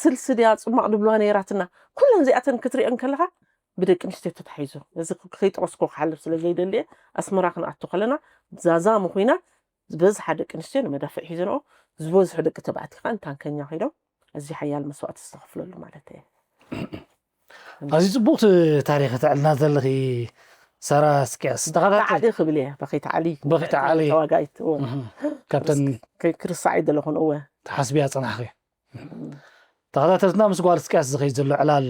ስልሲ ድያ ፅማቕ ድብልዋ ነይራትና ኩለን እዚኣተን ክትሪአን ከለካ ብደቂ ኣንስትዮ ተታሒዙ እዚ ከይጠቐስኩ ክሓልፍ ስለ ዘይደልየ ኣስመራ ክንኣቱ ከለና ዛዛሙ ኮይና ዝበዝሓ ደቂ ኣንስትዮ ንመዳፍዕ ሒዘንኦ ዝበዝሑ ደቂ ተባዕትዮ ከዓ ንታንከኛ ከይዶም ኣዝዩ ሓያል መስዋእቲ ዝተኸፍለሉ ማለት እየ ኣዝዩ ፅቡቅ ታሪክ ተዕልና ዘለኺ ሰራ እስኪያስ ተኸታተል ተዓሊ ክብል እየ በኺ ተዓሊ በኺ ተዓሊ ተዋጋይት እወ ካብተን ከይ- ክርስዕ ኣይደለኹን እወ ተሓስብያ ፀናሕኺ ተኸታተልትና ምስ ጓል እስቅያስ ዝኸይድ ዘሎ ዕላል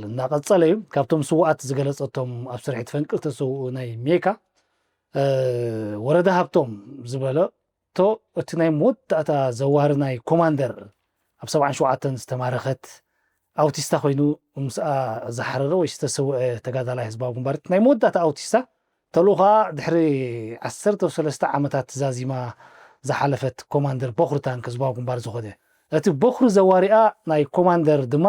እናቐጸለ እዩ። ካብቶም ስውኣት ዝገለጸቶም ኣብ ስርሒት ፈንቅል ተሰውኡ ናይ ሜካ ወረዳ ሃብቶም ዝበለቶ እቲ ናይ መወዳእታ ዘዋሪ ናይ ኮማንደር ኣብ ሰብዓን ሸውዓተን ዝተማረኸት ኣውቲስታ ኮይኑ ምስኣ ዝሓረረ ወይ ዝተሰውአ ተጋዳላይ ህዝባዊ ግንባር ናይ መወዳእታ ኣውቲስታ ተልኡኻ ድሕሪ ዓሰርተ ሰለስተ ዓመታት ዛዚማ ዝሓለፈት ኮማንደር ቦኽሪ ታንክ ህዝባዊ ግንባር ዝኾነ እቲ ቦኽሪ ዘዋሪኣ ናይ ኮማንደር ድማ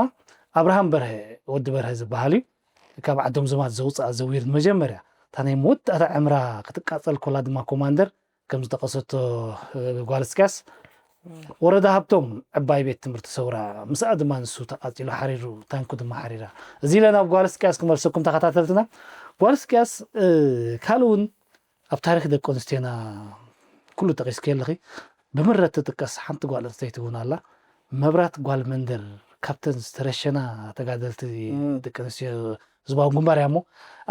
ኣብርሃም በርሀ ወዲ በርሀ ዝበሃል እዩ። ካብ ዓዶም ዘማት ዘውፅኣ ዘዊር መጀመርያ እታ ናይ መወዳእታ ዕምራ ክትቃፀል ኮላ ድማ ኮማንደር ከም ዝጠቀሰቶ ጓል እስቅያስ ወረዳ ሃብቶም ዕባይ ቤት ትምህርቲ ሰውራ ምስኣ ድማ ንሱ ተቃፂሉ ሓሪሩ ታንኩ ድማ ሓሪራ እዚ ኢለ ናብ ጓል እስቅያስ ክመልሰኩም ተኸታተልትና። ጓል እስቅያስ ካልእ እውን ኣብ ታሪክ ደቂ ኣንስትዮና ኩሉ ጠቂስኪ ኣለኺ። ብምረት ትጥቀስ ሓንቲ ጓል ኣንስተይቲ እውን ኣላ። መብራት ጓል መንደር ካብተን ዝተረሸና ተጋደልቲ ደቂ ኣንስትዮ ህዝባዊ ግንባር እያ እሞ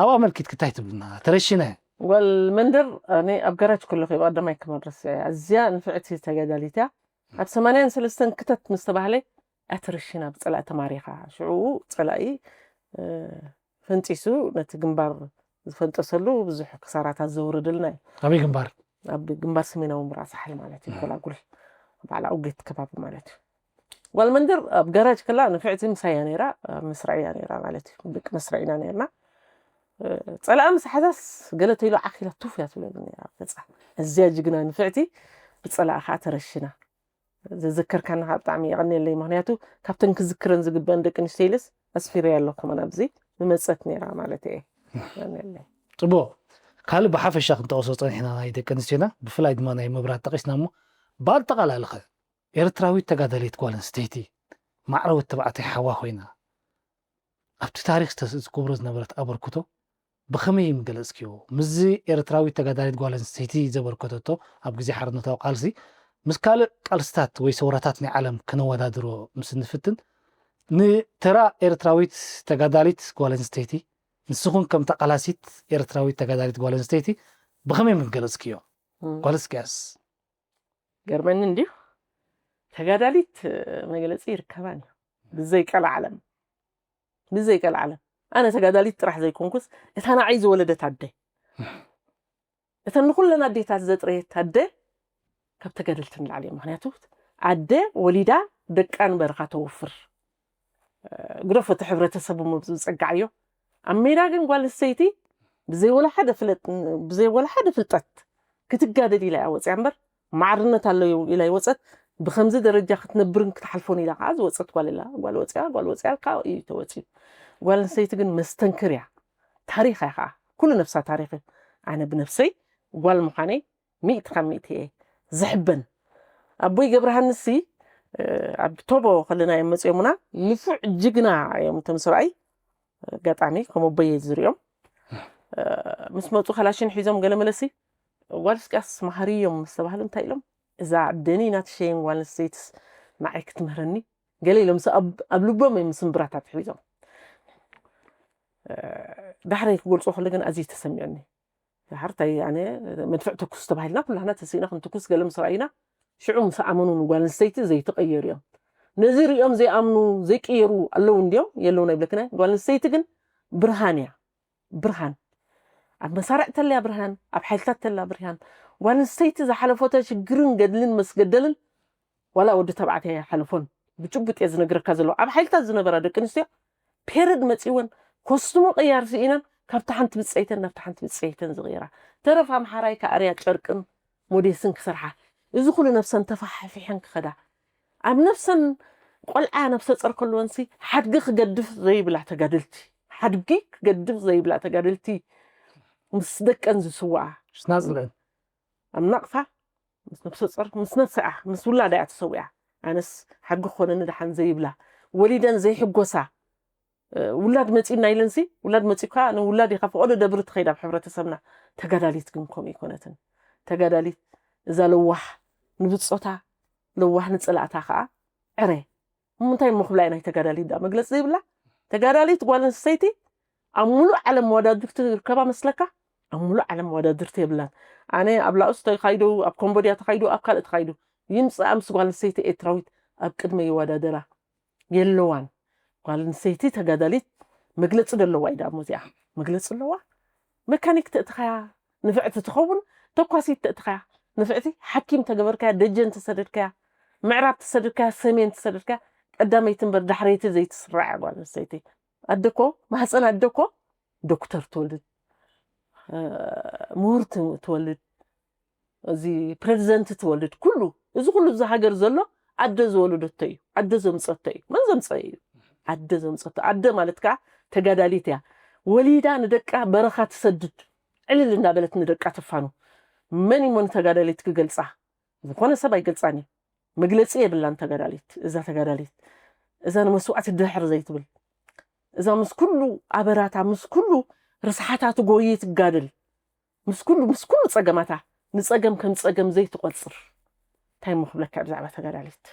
ኣብኣ ኣመልኪትኪ እንታይ ትብልና? ተረሽነ ጓል መንደር ኣነ ኣብ ጋራጅ ከለኹ እየ ብቀዳማይ ክመርስ እያ። ኣዝያ ንፍዕቲ ተጋዳሊት እያ። ኣብ ሰማንያን ሰለስተን ክተት ምስ ተባህለ እያ ተረሽና ብጸላኢ ተማሪኻ። ሽዑ ጸላኢ ፈንጢሱ ነቲ ግንባር ዝፈንጠሰሉ ብዙሕ ክሳራታት ዘውረደልና እዩ። ኣበይ ግንባር? ኣብ ግንባር ሰሜናዊ ምብራቕ ሳሕል ማለት እዩ። ኮላጉል ባዕላ ኡጌት ከባቢ ማለት እዩ። ጓል መንደር ኣብ ጋራጅ ከላ ንፍዕቲ ምሳያ ነይራ፣ ኣብ መስርዕ እያ ነይራ ማለት እዩ። ደቂ መስርዕ ኢና ነይርና። ጸላኢ ምስ ሓዛስ ገለ ተይሉ ዓኺላ ቱፍ እያ ትብለሉ ነይራ ገጻ። እዚያ ጅግና ንፍዕቲ ብጸላኢ ከዓ ተረሽና። ዘዘከርካኒ ከዓ ብጣዕሚ የቐንየለይ። ምክንያቱ ካብተን ክዝክረን ዝግበአን ደቂ ኣንስትዮ ኢለስ ኣስፊረያ ኣለኹ። መን ኣብዚ ምመጸት ነይራ ማለት እየ። የቐንየለይ። ጽቡቕ። ካልእ ብሓፈሻ ክንጠቕሶ ጸኒሕና ናይ ደቂ ኣንስትዮና ብፍላይ ድማ ናይ መብራት ጠቒስና እሞ ብኣጠቓላሊ ኸ ኤርትራዊት ተጋዳሊት ጓል ኣንስተይቲ ማዕረ ወዲ ተባዕታይ ሓዋ ኮይና ኣብቲ ታሪክ ዝተገብሮ ዝነበረት ኣበርክቶ ብኸመይ ምገለጽክዮ? ምስዚ ኤርትራዊት ተጋዳሊት ጓል ኣንስተይቲ ዘበርከተቶ ኣብ ግዜ ሓርነታዊ ቃልሲ ምስ ካልእ ቃልስታት ወይ ሰውራታት ናይ ዓለም ከነወዳድሮ ምስ እንፍትን ንተራ ኤርትራዊት ተጋዳሊት ጓል ኣንስተይቲ ንስኹን ከም ተቃላሲት ኤርትራዊት ተጋዳሊት ጓል ኣንስተይቲ ብኸመይ ምገለጽክዮ? ጓል እስቅያስ ገርመኒ እንዲዩ ተጋዳሊት መግለጺ ይርከባን እዩ ብዘይ ቀልዓለም ብዘይ ቀልዓለም ኣነ ተጋዳሊት ጥራሕ ዘይኮንኩስ እታ ንዓይ ዝወለደት ኣደ እተን ንኩለን ኣዴታት ዘጥረየት ኣደ ካብ ተጋደልቲ ንላዕሊ እየ ምክንያቱ ኣደ ወሊዳ ደቃ ንበረኻ ተወፍር ግደፎ እቲ ሕብረተሰብ እሞ ዝፀጋዓዮ ኣብ ሜዳ ግን ጓል ኣንስተይቲ ብዘይ ወላ ሓደ ፍለጥ ብዘይ ወላ ሓደ ፍልጠት ክትጋደል ኢላ እያ ወፅያ እምበር ማዕርነት ኣለዎ ኢላ ይወፀት ብከምዚ ደረጃ ክትነብርን ክትሓልፎን ኢላ ከዓ ዝወፀት ጓል ኢላ ጓል ወፅያ ጓል ወፅያ ከዓ እዩ ተወፅዩ ጓል ኣንስተይቲ ግን መስተንክር እያ ታሪክ እያ ከዓ ኩሉ ነብሳ ታሪክ እዩ ኣነ ብነብሰይ ጓል ምዃነይ ሚእቲ ካብ ሚእቲ እየ ዝሕበን ኣቦይ ገብረሃንሲ ኣብ ቶቦ ከለና እዮም መፅኦምና ንፉዕ ጅግና እዮም እቶም ሰብኣይ ኣጋጣሚ ከም ኣቦየ ዝሪኦም ምስ መፁ ካላሽን ሒዞም ገለ መለሲ ጓል እስቅያስ መሃሪ እዮም ምስ ተባህሉ እንታይ ኢሎም እዛ ኣደኒ ናትሸየን ጓል ኣንስተይትስ ንዓይ ክትምህረኒ ገለ ኢሎም ኣብ ልቦም እዮም ስምብራታት ሒዞም ዳሕረይ ክገልፆ ከሎ ግን ኣዝዩ ተሰሚዑኒ ድሓር እንታይ ኣነ መድፍዕ ተኩስ ተባሂልና ኩላህና ተሲእና ክንትኩስ ገለ ምስ ረኣይና ሽዑ ምስ ኣመኑ ንጓል ኣንስተይቲ ዘይተቐየሩ እዮም ነዚ ሪኦም ዘይኣምኑ ዘይቀየሩ ኣለዉ እንድዮም የለውን ኣይብለክን ጓል ኣንስተይቲ ግን ብርሃን እያ ብርሃን ኣብ መሳርዕ ተለያ ብርሃን ኣብ ሓይልታት ተላ ብርሃን ጓል ኣንስተይቲ ዝሓለፎተ ሽግርን ገድልን መስገደልን ዋላ ወዲ ተባዕታይ ኣይሓለፎን ብጭቡጥ እየ ዝነግረካ ዘለዉ ኣብ ሓይልታት ዝነበራ ደቂ ኣንስትዮ ፔረድ መፂወን ኮስትሞ ቅያር ስኢነን ካብቲ ሓንቲ ብፀይተን ናብቲ ሓንቲ ብፀይተን ዝቕይራ ተረፍ ኣምሓራይ ከኣርያ ጨርቅን ሞዴስን ክሰርሓ እዚ ኩሉ ነብሰን ተፋሓፊሐን ክኸዳ ኣብ ነብሰን ቆልዓ ነብሰ ፀር ከለወንሲ ሓድጊ ክገድፍ ዘይብላ ተጋደልቲ ሓድጊ ክገድፍ ዘይብላ ተጋደልቲ ምስ ደቀን ዝስዋኣ ስናፅልአን ኣብ ናቕፋ ምስ ነብሰ ጾር ምስ ነብሰኣ ምስ ውላዳ እያ ተሰዊኣ ኣነስ ሓድጊ ክኾነኒ ደሓን ዘይብላ ወሊደን ዘይሕጎሳ ውላድ መፂና ኢለንሲ ውላድ መፂካ ንውላድ ኢካ ፈቐዶ ደብሪ ትኸይድ ኣብ ሕብረተሰብና ተጋዳሊት ግን ከምኡ ይኮነትን ተጋዳሊት እዛ ለዋህ ንብፆታ ለዋህ ንፅላእታ ከዓ ዕረ እሞ እንታይ እሞ ክብላ እየ ናይ ተጋዳሊት ደኣ መግለፂ ዘይብላ ተጋዳሊት ጓል ኣንስተይቲ ኣብ ሙሉእ ዓለም መወዳድርቲ ይርከባ መስለካ ኣብ ሙሉእ ዓለም መወዳድርቲ የብላን ኣነ ኣብ ላኦስ ተኻይዱ ኣብ ኮምቦድያ ተኻይዱ ኣብ ካልእ ተኻይዱ ይምፅኣ ምስ ጓል ኣንስተይቲ ኤርትራዊት ኣብ ቅድመ ይወዳደራ የለዋን። ጓል ኣንስተይቲ ተጋዳሊት መግለፂ ደለዋ እዩ። ዳሞ እዚኣ መግለፂ ኣለዋ። መካኒክ ተእትኻያ ንፍዕቲ ትኸውን፣ ተኳሲት ተእትኻያ ንፍዕቲ፣ ሓኪም ተገበርካያ፣ ደጀን ተሰደድካያ፣ ምዕራብ ተሰደድካያ፣ ሰሜን ተሰደድካያ፣ ቀዳመይቲ እምበር ዳሕረይቲ ዘይትስራዕ እያ ጓል ኣንስተይቲ። ኣደኮ ማህፀን ኣደኮ ዶክተር ትወልድ፣ እ፣ ምሁር ት- ትወልድ፣ እዚ ፕሬዚደንት ትወልድ፣ ኩሉ እዚ ኩሉ እዚ ሃገር ዘሎ ኣደ ዝወለደቶ እዩ፣ ኣደ ዘምፀቶ እዩ። መን ዘምፀ እዩ? ኣደ ዘምፀቶ። ኣደ ማለት ከዓ ተጋዳሊት እያ። ወሊዳ ንደቃ በረኻ ትሰድድ፣ ዕልል እንዳበለት ንደቃ ትፋኑ። መን እሞ ንተጋዳሊት ክገልፃ? ዝኾነ ሰብ ኣይገልፃን እዩ። መግለፂ የብላን ተጋዳሊት። እዛ ተጋዳሊት እዛ ንመስዋዕቲ ድሕር ዘይትብል፣ እዛ ምስ ኩሉ ኣበራታ፣ ምስ ኩሉ ርስሓታ ትጎይ ትጋደል፣ ምስ ኩሉ ምስ ኩሉ ፀገማታ ንፀገም ከም ፀገም ዘይትቆፅር፣ እንታይ እሞ ክብለካ ብዛዕባ ተጋዳሊት?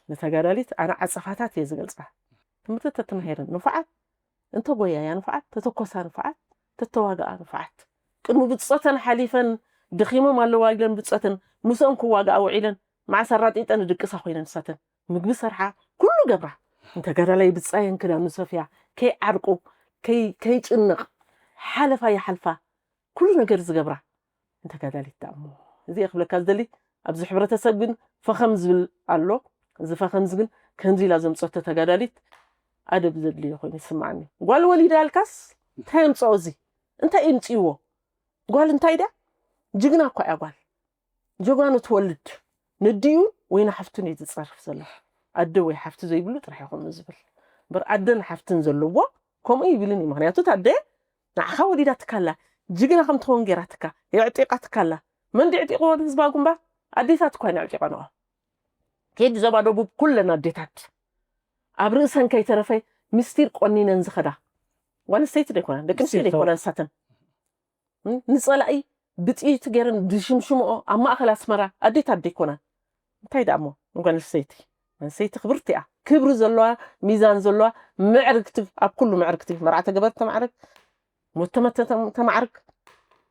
ንተጋዳሊት ኣነ ዓፀፋታት እየ ዝገልፃ። ትምህርቲ ተተማሂረን ንፉዓት፣ እንተጎያያ ንፉዓት፣ ተተኮሳ ንፉዓት፣ ተተዋግኣ ንፉዓት፣ ቅድሚ ብፆተን ሓሊፈን ደኺሞም ኣለዋ ኢለን ብፆተን ምስኦም ክዋግኣ ውዒለን መዓስ ኣራጢጠን ድቅሳ ኮይነን ንሳተን ምግቢ ሰርሓ ኩሉ ገብራ። ንተጋዳላይ ብፃየን ክዳኑ ሰፍያ ከይዓርቁ ከይ- ከይጭነቕ ሓለፋ ይሓልፋ ኩሉ ነገር ዝገብራ ንተጋዳሊት ደኣ እሞ። እዚ እየ ክብለካ ዝደሊ። ኣብዚ ሕብረተሰብ ግን ፈኸም ዝብል ኣሎ። እዚ ፈኸም እዚ ግን ከምዚ ኢላ ዘምፀቶ ተጋዳሊት ኣደብ ዘድልዮ ኮይኑ ይስምዓኒ። ጓል ወሊዳ ኣልካስ እንታይ የምፅኦ እዚ? እንታይ የምፅእዎ? ጓል እንታይ ድያ? ጅግና እኳ እያ ጓል። ጀጋኑ ትወልድ ነዲኡ ወይ ንሓፍቱን እዩ ዝፀርፍ ዘሎ። ኣደ ወይ ሓፍቲ ዘይብሉ ጥራሕ ይኾኑ ዝብል እምበር ኣደን ሓፍትን ዘለዎ ከምኡ ይብልን እዩ። ምክንያቱ ኣደ ንዓኻ ወሊዳትካ ኣላ፣ ጅግና ከም ትኸውን ገይራትካ፣ የዕጢቓትካ ኣላ። መን ድዕጢቕዎ ንህዝባዊ ግንባር? ኣዴታት እኳ እየን ኣዕጢቐንኦ። ከይዲ ዞባ ደቡብ ኩለን ኣዴታት ኣብ ርእሰን ከይተረፈ ምስጢር ቆኒነን ዝኸዳ ጓል ኣንስተይቲ ዶ ኣይኮናን? ደቂ ኣንስትዮ ዶ ኣይኮናን ንሳተን? እም፣ ንጸላኢ ብጥይት ገይረን ድሽምሽምኦ ኣብ ማእኸል ኣስመራ ኣዴታት ዶ ኣይኮናን? እንታይ ደኣ እሞ ንጓል ኣንስተይቲ? ኣንስተይቲ ክብርቲ እያ። ክብሪ ዘለዋ፣ ሚዛን ዘለዋ፣ ምዕርግቲ፣ ኣብ ኩሉ ምዕርግቲ። መርዓ ተገበርት ተማዕርግ፣ ሞት ተመተ ተም- ተማዕርግ፣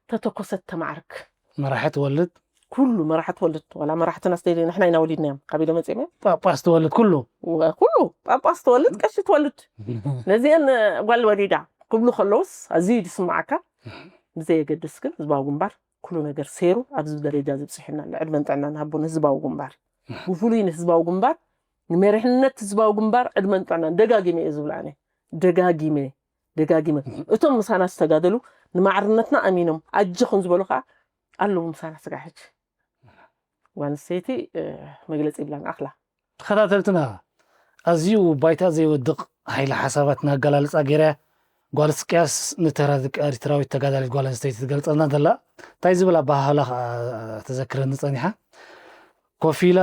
ተተኮሰት ተማዕርግ። መራሒ ትወልድ። ኩሉ መራሒ ትወልድ። ዋላ መራሕትና ስደይ ንሕና ኢና ወሊድናዮም። ካብ ኢዶ መጺኦም እዮም። ጳጳስ ትወልድ ኩሉ። ወ- ኩሉ ጳጳስ ትወልድ፣ ቀሺ ትወልድ። ነዚአን እ፣ ጓል ወሊዳ ክብሉ ከለውስ ኣዝዩ እዩ ዝስምዓካ። ብዘየገድስ ግን ህዝባዊ ግንባር ኩሉ ነገር ሰይሩ ኣብዚ ደረጃ ዝብፅሕና ኣሎ። ዕድመን ጥዕናን ሃቦ ንህዝባዊ ግንባር፣ ብፍሉይ ንህዝባዊ ግንባር፣ ንመሪሕነት ህዝባዊ ግንባር ዕድመን ጥዕናን ደጋጊመ እየ ዝብል ኣነ። ደጋጊመ ደጋጊመ እቶም ምሳና ዝተጋደሉ ንማዕርነትና ኣሚኖም ኣጀኹም ዝበሉ ከዓ ኣለዉ ምሳና ስጋ ሕጂ። ጓል ኣንስተይቲ እ፣ መግለፂ ይብላን ኣኽላ። ተኸታተልትና፣ ኣዝዩ ባይታ ዘይወድቕ ሓይሊ ሓሳባት እናኣገላልፃ ገይራ እያ። ጓል እስቅያስ ንተራ ደቂ ኤርትራዊት ተጋዳሊት ጓል ኣንስተይቲ ትገልፀልና እንተላ እንታይ ዝብል ኣባሃህላ ከዓ ተዘክረኒ ፀኒሓ። ኮፍ ኢላ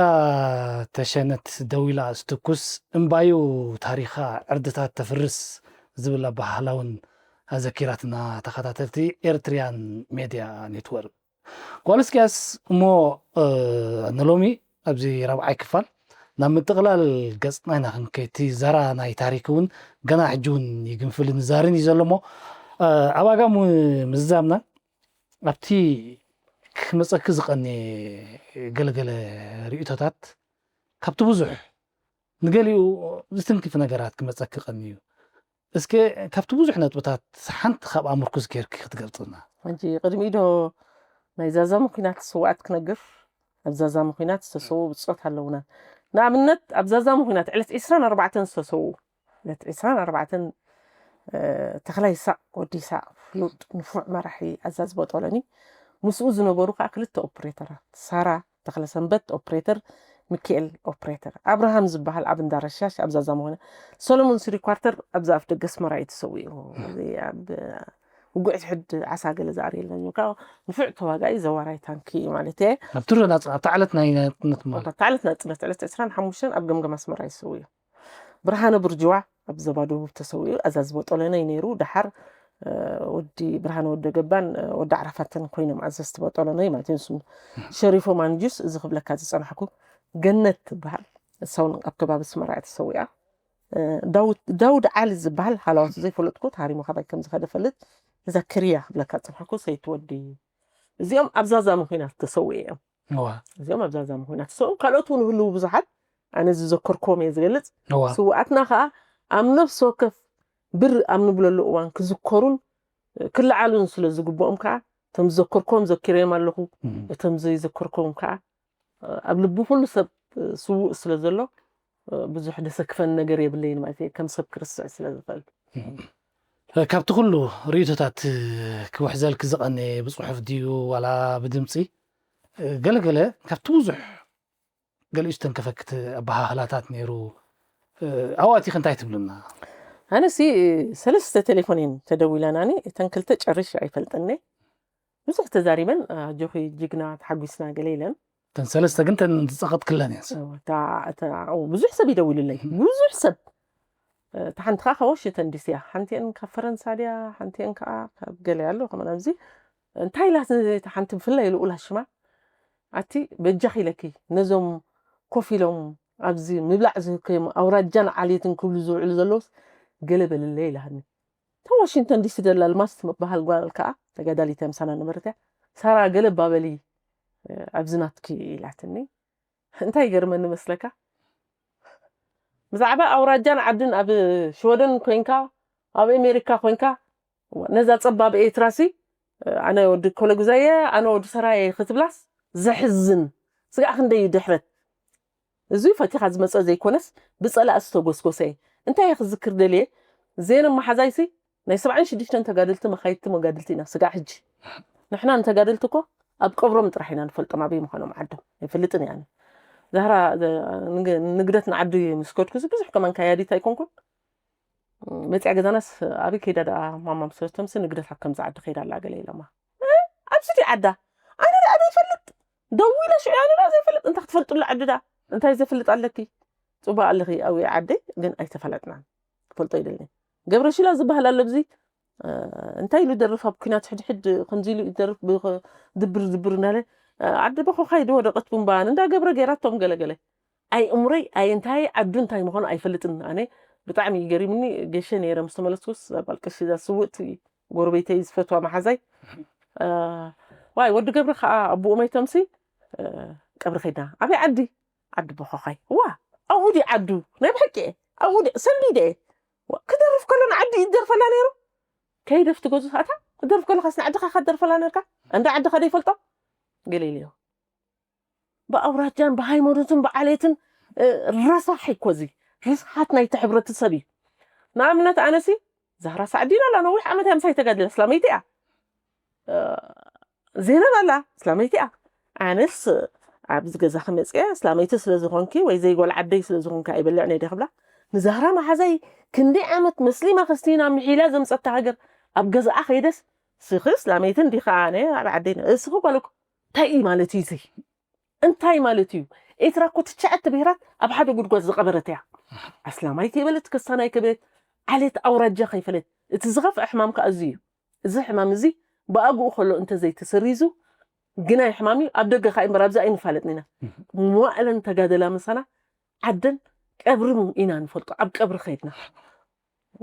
ተሸነት፣ ደው ኢላ ትትኩስ፣ እምባዩ ታሪኻ ዕርድታት ተፍርስ ዝብል ኣባሃህላ እውን ኣዘኪራትና ተኸታተልቲ ኤርትሪያን ሜድያ ኔትወርክ። ጓል እስቅያስ እሞ እ፣ ንሎሚ ኣብዚ ራብዓይ ክፋል ናብ ምጥቕላል ገጽና ኢና ክንከይድ። እቲ ዘራ ናይ ታሪክ እውን ገና ሕጂ እውን ይግንፍልን ዛርን እዩ ዘሎ እሞ እ፣ ኣብ ኣጋ ሙ- ምዝዛምና ኣብቲ ክመጸኪ ዝቐንየ ገለገለ ርእይቶታት ካብቲ ብዙሕ ንገሊኡ ዝትንክፍ ነገራት ክመጸኪ ቀንዩ። እስከ ካብቲ ብዙሕ ነጥብታት ሓንቲ ካብኣ ምርኩዝ ጌርኪ ክትገልጽልና። ሕጂ ቅድሚኡ ዶ ናይ ዛዛሙ ኲናት ስውኣት ክነግር? ኣብ ዛዛሙ ኲናት ዝተሰውኡ ብጾት ኣለውና። ንኣብነት ኣብ ዛዛሙ ኲናት ዕለት ዕስራን ኣርባዕተን ዝተሰውኡ ዕለት ዕስራን ኣርባዕተን እ፣ ተኽላይ ይሳቕ ወዲ ይሳቕ ፍሉጥ ንፉዕ መራሒ ኣዛዚ ቦጦሎኒ ምስኡ ዝነበሩ ከዓ ክልተ ኦፕሬተራት ሳራ ተኽለሰንበት ኦፕሬተር ሚካኤል ኦፕሬተር ኣብርሃም ዝበሃል ኣብ እንዳረሻሽ ኣብ ዛዛሙ ኮይነ ሰሎሞን ስሪ ኳርተር ኣብዚ ኣፍ ደገ ኣስመራ እዩ ተሰዊኡ። እዚ ኣብ ውጉዕ ትሕድ ዓሳ ገለ ዝኣርየለን እዩ። ካብ ንፉዕ ተዋጋኢ ዘዋራይ ታንኪ ማለት እየ። ኣብ ትሮ ናጽ- ኣብታ ዕለት ናይ ናጽነት ማለት ኣብታ ዕለት ናጽነት ዕለት ዕስራን ሓሙሽተን ኣብ ገምገም ኣስመራ እዩ ተሰዊኡ። ብርሃነ ብርጅዋ ኣብ ዞባ ደቡብ ተሰዊኡ ኣዛዚ ቦጦለነይ ነይሩ። ደሓር እ፣ ወዲ ብርሃነ ወደ ገባን እ፣ ወዲ ዓራፋትን ኮይኖም ኣዘዝቲ ቦጦለነይ ማለት እዩ። ንሱ ሸሪፎ ማንጁስ እዚ ክብለካ ዝጸናሕኩ ገነት ትበሃል። እሳ እውን ኣብ ከባቢ ኣስመራ እያ ተሰዊኣ። እ፣ ዳውድ ዳውድ ዓሊ ዝበሃል ሃላዋቱ ዘይፈለጥኩ ተሃሪሙ ካባይ ከም ዝኸደ ፈልጥ። እዛ ክርያ ክብለካ ዝጸናሕኩ ሰይቲ ወዲ እዚኦም ኣብ ዛዛሚ ኩናት ተሰዊኡ እዮም። እዋ። እዚኦም ኣብ ዛዛሚ ኩናት ተሰዊኦም ካልኦት እውን ህልው ብዙሓት ኣነ ዝዘከርክዎም እየ ዝገልጽ። እዋ ስውኣትና ከዓ ኣብ ነፍሲ ወከፍ ብር ኣብ ንብለሉ እዋን ክዝከሩን ክለዓሉን ስለ ዝግብኦም ከዓ እቶም ዝዘከርክዎም ዘኪረዮም ኣለኹ። እም። እቶም ዘይዘከርክዎም ከዓ ኣብ ልቢ ኩሉ ሰብ ስውእ ስለ ዘሎ ብዙሕ ደሰክፈን ነገር የብለይን ማለት እየ፣ ከም ሰብ ክርስዕ ስለ ዝኽእል። ካብቲ ኩሉ ርእይቶታት ክውሕዘልክ ዝቐነ ብፅሑፍ ድዩ ዋላ ብድምፂ? ገለገለ ካብቲ ብዙሕ ገሊኡ ዝተንከፈክ ኣበሃህላታት ነይሩ። ኣብኡ ኣቲኽ እንታይ ትብልና? ኣነሲ ሰለስተ ቴሌፎን እየን ተደዊላናኒ፣ እተን ክልተ ጨርሽ ኣይፈልጠኒ። ብዙሕ ተዛሪበን፣ ኣጆኺ ጅግና፣ ተሓጒስና ገለ ኢለን። እተን ሰለስተ ግን እተን ዝፀቐጥክለን እየን። እታ- እታ- ኦ፣ ብዙሕ ሰብ ይደውልለይ፣ ብዙሕ ሰብ። እታ ሓንቲ ከዓ ካብ ዋሽንግተን ዲሲ እያ። ሓንቲአን ካብ ፈረንሳ ድያ፣ ሓንቲአን ከዓ ካብ ገለ ኣሎ ከመን ኣብዚ። እንታይ ኢላ እታ ሓንቲ ብፍላይ ልኡላ ሽማ፣ ኣቲ በጃኺ ኢለኪ ነዞም ኮፍ ኢሎም ኣብዚ ምብላዕ ዝህከዮም ኣውራጃን ዓሌትን ክብሉ ዝውዕሉ ዘለውስ ገለ በልለይ ኢላሃኒ። እታ ዋሽንግተን ዲሲ ዘላ ልማስ ትበሃል ጓል ከዓ ተጋዳሊት እያ፣ ምሳና ነበረት እያ። ሳራ ገለ ባበሊ ኣብዚ ናትኪ ኢላትኒ። እንታይ ይገርመኒ መስለካ? ብዛዕባ ኣውራጃን ዓድን ኣብ ሽወደን ኮይንካ ኣብ ኣሜሪካ ኮይንካ ነዛ ጸባብ ኤርትራሲ ኣነ ወዲ ኮለጉዛየ ኣነ ወዲ ሰራየ ክትብላስ ዘሕዝን። ስጋዕ ክንደይ እዩ ድሕረት። እዚ ፈቲኻ ዝመጸ ዘይኮነስ ብጸላእ ዝተጎስጎሰ እዩ። እንታይ እየ ክዝክር ደልየ? ዜና መሓዛይሲ ናይ ሰብዓን ሽዱሽተን ተጋደልቲ መኻይድቲ መጋድልቲ ኢና ስጋዕ ሕጂ። ንሕና ንተጋደልቲ እኮ ኣብ ቀብሮም ጥራሕ ኢና ንፈልጦም ኣበይ ምዃኖም ዓዶም። ኣይፈልጥን እየ ኣነ። ዛህራ ንግ- ንግደት ንዓዲ ምስ ከድኩ ብዙሕ ከማን ከያዲት ኣይኮንኩን። መፅያ ገዛናስ ኣበይ ከይዳ ደኣ ማማ ምስ በለቶምሲ ንግደት ኣብ ከምዚ ዓዲ ከይዳ ኣላ ገለ ኢሎማ። እ? ኣብዚ ድዩ ዓዳ? ኣነ ደኣ ዘይፈልጥ ደዊለ ሽዑ ኣነ ደኣ ዘይፈልጥ እንታይ ክትፈልጥሉ ዓዲ ደኣ እንታይ ዘፍልጥ ኣለኪ? ፅቡቅ ኣለኺ ኣብኡ ዓደይ ግን ኣይተፈለጥናን። ክፈልጦ ይደልኒ። ገብረሽላ ዝበሃል ኣሎ ኣብዚ እንታይ ኢሉ ይደርፍ ኣብ ኩናት ሕድሕድ ከምዚ ኢሉ ይደርፍ ድብር ድብር እናለ ዓዲ በኮኻይ ድወደቀት ቡምባን እንዳ ገብረ ገይራቶም ገለገለ ኣይ እምሮይ ኣይ እንታይ ዓዱ እንታይ ምዃኑ ኣይፈልጥን ኣነ ብጣዕሚ ይገሪምኒ ገሸ ነይረ ምስ ተመለስኩስ ዛባል ቀሺ እዛ ስውእቲ ጎረቤተይ ዝፈትዋ መሓዛይ ዋይ ወዲ ገብረ ከዓ ኣቦኡ መይቶምሲ ቀብሪ ከይድና ኣበይ ዓዲ ዓዲ በኾኻይ ዋ ኣብኡ ድዩ ዓዱ ናይ ብሓቂ ኣብኡ ሰንቢደ ክደርፍ ከሎ ንዓዲ ይደርፈላ ነይሩ ከይደፍ ትገዙ ኣታ ክደርፍ ከለካስ ንዓድኻ ከደርፈላ ነርካ እንዳ ዓድኻ ደይፈልጦ ገለ ኢለዮ ብኣውራጃን ብሃይማኖትን ብዓሌትን ረሳሕ እኮ እዚ ርስሓት ናይቲ ሕብረተሰብ እዩ ንኣብነት ኣነሲ ዛህራ ሳዕዲን ኣላ ነዊሕ ዓመት እያ ምሳይ ተጋድለ እስላመይቲ እያ ዜነብ ኣላ እስላመይቲ እያ ኣነስ ኣብዚ ገዛኺ መፅአ እስላመይቲ ስለ ዝኾንኪ ወይ ዘይጓል ዓደይ ስለ ዝኾንኪ ኣይበልዕን እየ ክብላ ንዛህራ መሓዛይ ክንደይ ዓመት መስሊማ ከስቲና ምሒላ ዘምፀታ ሃገር ኣብ ገዛኣ ከይደስ ስኺ እስላመይቲ እንዲኻ ኣነ ኣብ ዓደይ እስኺ ጓል እንታይ እዩ ማለት እዩ እዚ እንታይ ማለት እዩ ኤርትራ እኮ ትሽዓተ ብሄራት ኣብ ሓደ ጉድጓድ ዝቐበረት እያ ኣስላማይ ከይበለት ከሳናይ ከይበለት ዓሌት ኣውራጃ ከይፈለት እቲ ዝኸፍአ ሕማም ከዓ እዚ እዩ እዚ ሕማም እዚ ብኣግኡ ከሎ እንተዘይተሰሪዙ ግናይ ሕማም እዩ ኣብ ደገ ከዓ እምበር ኣብዚ ኣይንፋለጥን ኢና መዋእለን ተጋደላ ምሳና ዓደን ቀብሪ ኢና ንፈልጦ ኣብ ቀብሪ ከይድና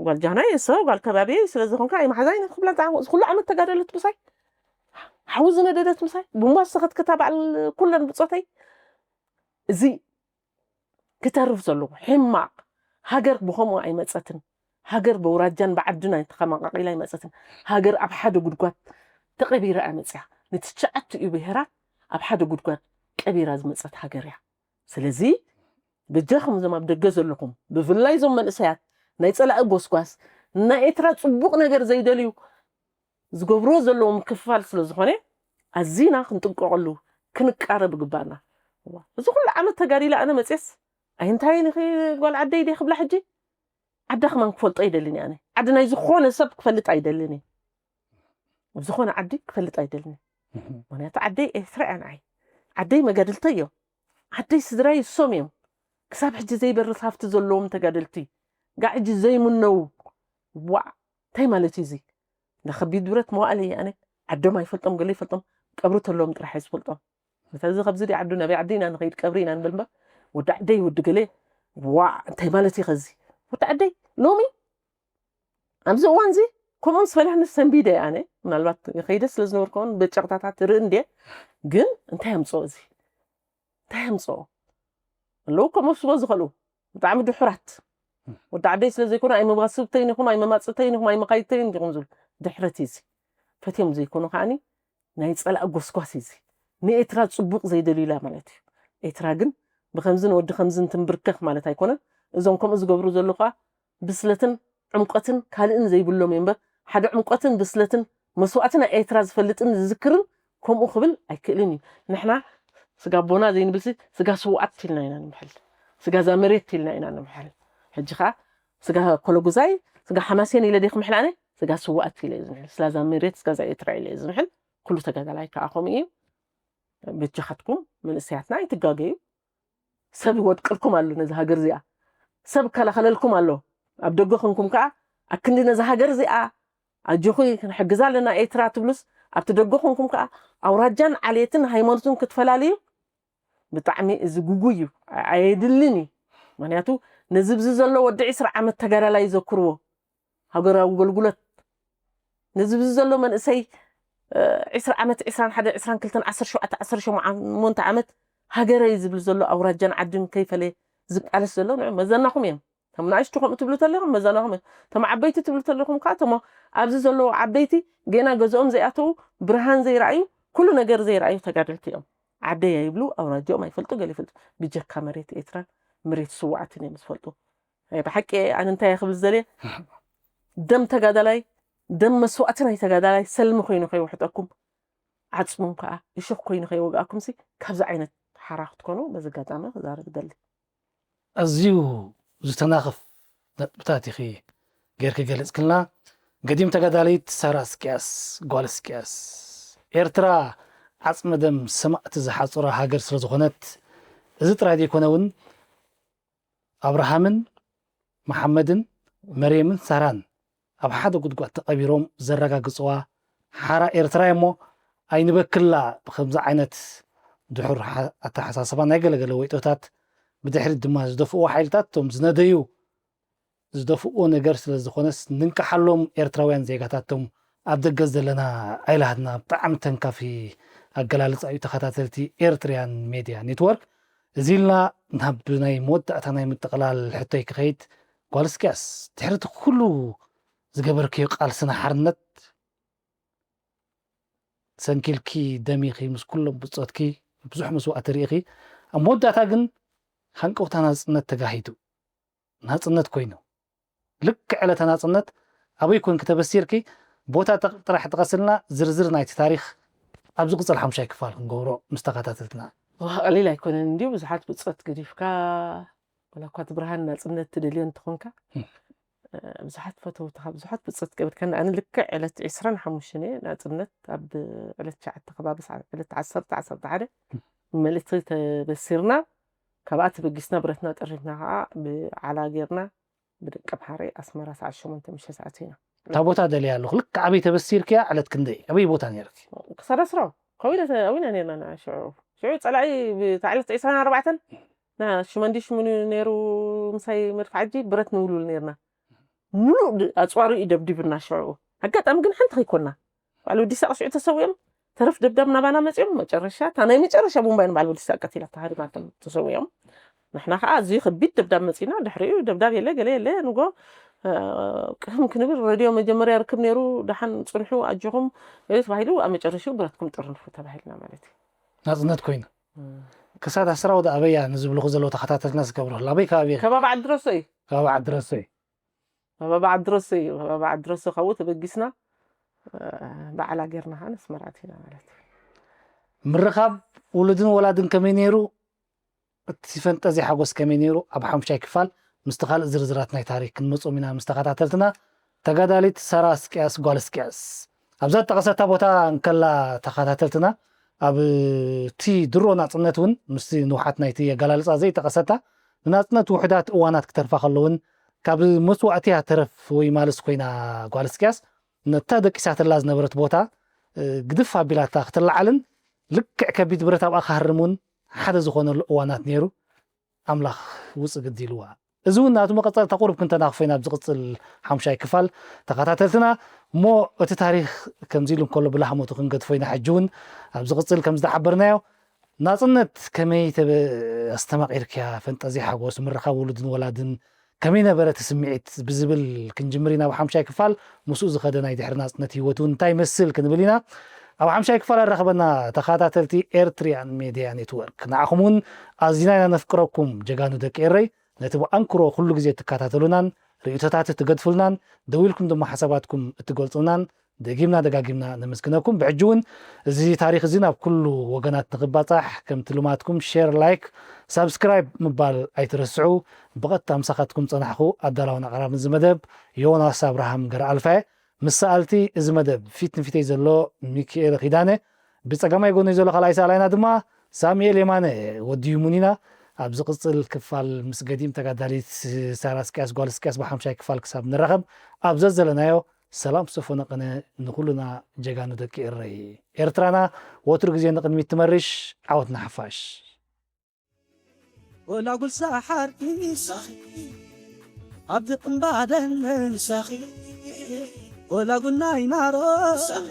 ጓል ጃህናይ እሰ ጓል ከባቢ ስለ ዝኾንካ ኣይመሓዛይ ክብላ ጣዕሙ እዚ ኩሉ ዓመት ተጋደለት ምሳይ ሓዊ ዝነደደት ምሳይ ቡምባ ዝተኸትከታ በዓል ኩለን ብፆተይ እዚ ክተርፍ ዘለዎ ሕማቕ ሃገር ብኸምኡ ኣይመፀትን ሃገር በውራጃን ብዓድን ኣይተኸማቃቂላ ኣይመፀትን ሃገር ኣብ ሓደ ጉድጓድ ተቐቢራ እያ መፅያ ንትሽዓትኡ ብሄራት ኣብ ሓደ ጉድጓድ ቀቢራ ዝመፀት ሃገር እያ ስለዚ በጃኹም እዞም ኣብ ደገ ዘለኹም ብፍላይ እዞም መንእሰያት ናይ ፀላኢ ጎስጓስ ናይ ኤርትራ ፅቡቕ ነገር ዘይደልዩ ዝገብርዎ ዘለዎም ክፋል ስለ ዝኾነ ኣዚና ክንጥንቀቐሉ ክንቃረብ ይግባና። እዚ ኩሉ ዓመት ተጋዲለ ኣነ መፅየስ ኣይንታይን ኢኺ ጓል ዓደይ ድየ ክብላ ሕጂ ዓዳ ከማን ክፈልጦ ኣይደልን እየ ኣነ ዓዲ ናይ ዝኾነ ሰብ ክፈልጥ ኣይደልን እየ ኣብ ዝኾነ ዓዲ ክፈልጥ ኣይደልን እየ ምኽንያቱ ዓደይ ኤርትራ እያ ንዓይ ዓደይ መጋድልተይ እዮም ዓደይ ስድራይ እሶም እዮም ክሳብ ሕጂ ዘይበርስ ሃፍቲ ዘለዎም ተጋደልቲ ጋዕ ሕጂ ዘይምነው ዋዕ እንታይ ማለት እዩ እዚ እንዳ ከቢድ ብረት መዋእለ እየ ኣነ ዓዶም ኣይፈልጦም ገለ ይፈልጦም ቀብሪ ተለዎም ጥራሕ እየ ዝፈልጦም ስለዚ ካብዚ ዲ ዓዱ ናበይ ዓዲ ኢና ንኸይድ ቀብሪ ኢና ንበል እምበር ወዲ ዓደይ ወዲ ገለ ዋዕ እንታይ ማለት እዩ ከዚ ወዲ ዓደይ ሎሚ ኣብዚ እዋን እዚ ከምኡ ምስ በላህኒ ሰንቢደ ኣነ ምናልባት ከይደ ስለ ዝነበርኩ እውን ብጨቕታታት ርኢ እንድየ ግን እንታይ ኣምፅኦ እዚ እንታይ ኣምፅኦ ኣለዉ ከምስዎ ዝኸልኡ ብጣዕሚ ድሑራት። ወዲ ዓደይ ስለ ዘይኮኑ ኣይመባስብተይን ኢኹም ኣይመማፅብተይን ኢኹም ኣይመኻይድተይን ኢኹም ዝብሉ ድሕረት እዩ እዚ። ፈትዮም ዘይኮኑ ከዓኒ ናይ ፀላእ ጎስጓስ እዩ እዚ። ንኤርትራ ፅቡቕ ዘይደልዩላ ማለት እዩ። ኤርትራ ግን ብኸምዝን ወዲ ከምዝን ትንብርከኽ ማለት ኣይኮነን። እዞም ከምኡ ዝገብሩ ዘለዉ ከዓ ብስለትን ዕምቆትን ካልእን ዘይብሎም እዮም እምበር ሓደ ዕምቆትን ብስለትን መስዋእትን ናይ ኤርትራ ዝፈልጥን ዝዝክርን ከምኡ ክብል ኣይክእልን እዩ። ንሕና ስጋ ኣቦና ዘይንብልሲ ስጋ ስውኣት ኢልና ኢና ንምሕል። ስጋ እዛ መሬት ኢልና ኢና ንምሕል። ሕጂ ከዓ ስጋ ኮለጉዛይ ስጋ ሓማሴን ኢለ ዲየ ክምሕል ኣነ? ስጋ ስውኣት ኢለ እየ ዝምሕል። ስጋ እዛ መሬት ስጋ እዛ ኤርትራ ኢለ እየ ዝምሕል። ኩሉ ተጋዳላይ ከዓ ከምኡ እዩ። በጃኻትኩም መንእሰያትና ኣይትጋገዩ። ሰብ ይወድቀልኩም ኣሎ ነዚ ሃገር እዚኣ። ሰብ ይከላኸለልኩም ኣሎ። ኣብ ደገ ኮንኩም ከዓ ኣክንዲ ነዚ ሃገር እዚኣ ኣጆኹ ክንሕግዛ ኣለና ኤርትራ ትብሉስ ኣብቲ ደገ ኮንኩም ከዓ ኣውራጃን ዓሌትን ሃይማኖትን ክትፈላልዩ ብጣዕሚ እዚ ጉጉይ እዩ። ኣየድልን እዩ። ምክንያቱ ነዚ ብዚ ዘሎ ወዲ ዕስራ ዓመት ተጋዳላይ ዘክርዎ ሃገራዊ ኣገልግሎት ነዚ ብዚ ዘሎ መንእሰይ ዕስራ ዓመት ዕስራን ሓደ ዕስራን ክልተን ዓሰርተ ሸውዓተ ዓሰርተ ሸሞንተ ዓመት ሃገረይ ዝብል ዘሎ ኣውራጃን ዓድን ከይፈለየ ዝቃለስ ዘሎ ንዑ መዘናኹም እዮም። እቶም ንኣሽቱ ከምኡ ትብሉ ተለኹም መዘናኹም እዮም። እቶም ዓበይቲ ትብሉ ተለኹም ከዓ እቶም ኣብዚ ዘለዉ ዓበይቲ ገና ገዝኦም ዘይኣተዉ ብርሃን ዘይረኣዩ ኩሉ ነገር ዘይረኣዩ ተጋደልቲ እዮም። ዓደይ ኣይብሉ ኣውራጃኦም ኣይፈልጡ ገለ ይፈልጡ ብጀካ መሬት ኤርትራን መሬት ስዋዕትን እዮም ዝፈልጡ። ብሓቂ ኣነ እንታይ ክብል ዘልየ ደም ተጋዳላይ ደም መስዋእቲ ናይ ተጋዳላይ ሰልሚ ኮይኑ ከይውሕጠኩም ዓፅሙም ከዓ እሾክ ኮይኑ ከይወግኣኩም ሲ ካብዚ ዓይነት ሓራ ክትኮኑ በዚ ኣጋጣሚ ክዛረብ ደሊ። ኣዝዩ ዝተናኽፍ ነጥብታት ኢኺ ጌርኪ ገሊፅክልና። ገዲም ተጋዳሊት ሳራ እስቅያስ ጓል እስቅያስ ኤርትራ ዓፅመ ደም ሰማእቲ ዝሓፅራ ሃገር ስለዝኾነት እዚ ጥራይ ዘይኮነ እውን ኣብርሃምን መሓመድን መርየምን ሳራን ኣብ ሓደ ጉድጓድ ተቐቢሮም ዘረጋግፅዋ ሓራ ኤርትራ እሞ ኣይንበክላ ብከምዚ ዓይነት ድሑር ኣተሓሳስባ ናይ ገለገለ ወይጦታት ብድሕሪት ድማ ዝደፍእዎ ሓይልታት እቶም ዝነደዩ ዝደፍእዎ ነገር ስለ ዝኾነስ ንንቅሓሎም ኤርትራውያን ዜጋታቶም ኣብ ደገ ዘለና ኣይላህድና ብጣዕሚ ተንካፊ ኣገላልፃ እዩ ተኸታተልቲ ኤርትርያን ሜድያ ኔትወርክ እዚ ኢልና ናብ ናይ መወዳእታ ናይ ምጥቕላል ሕቶይ ክኸይድ ጓል እስቅያስ ድሕሪ እቲ ኩሉ ዝገበርክዮ ቃልስና ሓርነት ሰንኪልኪ ደሚኺ ምስ ኩሎም ብፆትኪ ብዙሕ መስዋእቲ ርኢኺ ኣብ መወዳእታ ግን ሃንቀውታ ናፅነት ተጋሂዱ ናፅነት ኮይኑ ልክዕ ዕለተ ናፅነት ኣበይ ኮንኪ ተበሲርኪ ቦታ ጥራሕ ጥቐስልና ዝርዝር ናይቲ ታሪክ ኣብ ዝቕፅል ሓምሻይ ክፋል ክንገብሮ ምስ ተኸታተልትና ቀሊል ኣይኮነን እንዲዩ ብዙሓት ብፆት ገዲፍካ ወላ እኳ እቲ ብርሃን ናፅነት ትደልዮ እንተኾንካ ብዙሓት ፈተውትኻ ብዙሓት ብፆት ገበርካ ኣነ ልክዕ ዕለት ዕስራን ሓሙሽተን እየ ናፅነት ኣብ ዕለት ትሽዓተ ከባቢ ዕለት ዓሰርተ ዓሰርተ ሓደ መልእክቲ ተበሲርና ካብኣ ተበጊስና ብረትና ጠሪፍና ከዓ ብዓላ ጌርና ብደቂ ኣምሓራይ ኣስመራ ሰዓት ሸሞንተ ምሸት ኣቲና። እታ ቦታ ደልያ ኣለኹ። ልክዕ ኣበይ ተበሲርክያ? ዕለት ክንደይ? ኣበይ ቦታ ነይርኪ? ክሳራ ስራው ከዊለ ኣዊና ነርና ንዓ ሽዑ። ሽዑ ጸላኢ ብታ ዕለት ዕስራን ኣርባዕተን ና ሽመንዲ ሽሙን ነይሩ ምሳይ መድፍዓጂ ብረት ንውልውል ነርና። ሙሉእ ኣጽዋሩ እዩ ደብዲብና ሽዑ። ኣጋጣሚ ግን ሓንቲ ከይኮና ባዕሉ ወዲ ይስሐቅ ሽዑ ተሰዊኦም ተረፍ ደብዳብ ናባና መጺኦም መጨረሻ እታ ናይ መጨረሻ ቡምባይን ባዕሉ ወዲ ይስሐቅ ቀቲላ ተሃሪማቶም ተሰዊኦም ንሕና ከዓ ኣዝዩ ከቢድ ደብዳብ መጺና ድሕሪኡ ደብዳብ የለ ገለ የለ ንጎ ቅህም ክንብል ረድዮ መጀመርያ ርክብ ነይሩ ደሓን ፅንሑ ኣጆኹም ገለ ተባሂሉ ኣብ መጨረሽኡ ብረትኩም ጥርንፉ ተባሂልና ማለት እዩ ናፅነት ኮይና ክሳድ ኣስራ ወደ ኣበያ ንዝብልኹ ዘለዉ ተኸታተልና ዝገብረሉ ኣበይ ከባቢ ከባቢ ዓድረሶ እዩ ከባቢ ዓድረሶ እዩ ከባቢ ዓድረሶ እዩ። ከባቢ ዓድረሶ ካብኡ ተበጊስና በዓላ ጌርና ከዓ ነስመራ ኣቲና ማለት እዩ። ምርኻብ ውሉድን ወላድን ከመይ ነይሩ? እቲ ፈንጠዝያ ሓጎስ ከመይ ነይሩ? ኣብ ሓሙሻይ ክፋል ምስቲ ካልእ ዝርዝራት ናይ ታሪክ ክንመፅኦም ኢና ምስ ተኸታተልትና። ተጋዳሊት ሳራ እስቅያስ ጓል እስቅያስ ኣብዛ ዝጠቐሰታ ቦታ እንከላ ተኸታተልትና ኣብቲ ድሮ ናፅነት እውን ምስቲ ንውሓት ናይቲ ኣገላልፃ ዘይጠቐሰታ ንናፅነት ውሑዳት እዋናት ክተርፋ ከለውን ካብ መስዋእቲያ ተረፍ ወይ ማልስ ኮይና ጓል እስቅያስ ነታ ደቂሳትላ ዝነበረት ቦታ ግድፍ ኣቢላታ ክትለዓልን ልክዕ ከቢድ ብረት ኣብኣ ክሃርም እውን ሓደ ዝኾነሉ እዋናት ነይሩ ኣምላኽ ውፅእ ግዲ ኢልዋ እዚ እውን ናቱ መቐፀልታ ቁሩብ ክንተናኽፎ ኢና ኣብ ዝቕፅል ሓሙሻይ ክፋል ተኸታተልትና እሞ እቲ ታሪክ ከምዚ ኢሉ እንከሎ ብላህሞቱ ክንገድፎ ኢና ሕጂ እውን ኣብ ዝቕፅል ከም ዝሓበርናዮ ናጽነት ከመይ ተበ-፣ ኣስተማቒርክያ? ፈንጠዝያ ሓጎስ፣ ምርኻብ ውሉድን ወላድን ከመይ ነበረ እቲ ስምዒት ብዝብል ክንጅምር ኢና። ኣብ ሓምሻይ ክፋል ምስኡ ዝኸደ ናይ ድሕሪ ናጽነት ህይወት እውን እንታይ ይመስል ክንብል ኢና። ኣብ ሓምሻይ ክፋል ኣራኽበና ተኸታተልቲ ኤርትሪያን ሜድያ ኔትወርክ፣ ንዓኹም እውን ኣዚና ኢና ነፍቅረኩም ጀጋኑ ደቂ ኤረይ። ነቲ ብኣንክሮ ኩሉ ግዜ እትከታተሉናን ርእይቶታት እትገድፉልናን ደዊልኩም ድማ ሓሳባትኩም እትገልጹልናን ደጊምና ደጋጊምና ነመስግነኩም። ብሕጂ እውን እዚ ታሪኽ እዚ ናብ ኩሉ ወገናት ንኽባጻሕ ከምቲ ልማድኩም ሼር፣ ላይክ፣ ሳብስክራይብ ምባል ኣይትረስዑ። ብቐጥታ ምሳኻትኩም ጸናሕኹ ኣዳላውን ኣቕራብን እዚ መደብ ዮናስ ኣብርሃም ገረኣልፋየ። ምስ ሰኣልቲ እዚ መደብ ፊት ንፊተይ ዘሎ ሚኪኤል ኺዳነ፣ ብጸጋማይ ጎነይ ዘሎ ካልኣይ ሰኣላይና ድማ ሳሙኤል የማነ ወዲ ይሙን ኢና። ኣብ ዝቕጽል ክፋል ምስ ገዲም ተጋዳሊት ሳራ እስቅያስ፣ ጓል እስቅያስ፣ ብሓምሻይ ክፋል ክሳብ ንራኸብ ኣብ ዘዘለናዮ ሰላም ሰፎነ ቅነ ንኹልና ጀጋኑ ደቂ ኤረይ። ኤርትራና ወትሩ ግዜ ንቕድሚት ትመርሽ። ዓወት ንሓፋሽ። ወላ ጉልሳ ሓርኪ ሳኺ፣ ኣብቲ ቅምባደን ሳኺ፣ ወላ ጉናይ ማሮ ሳኺ፣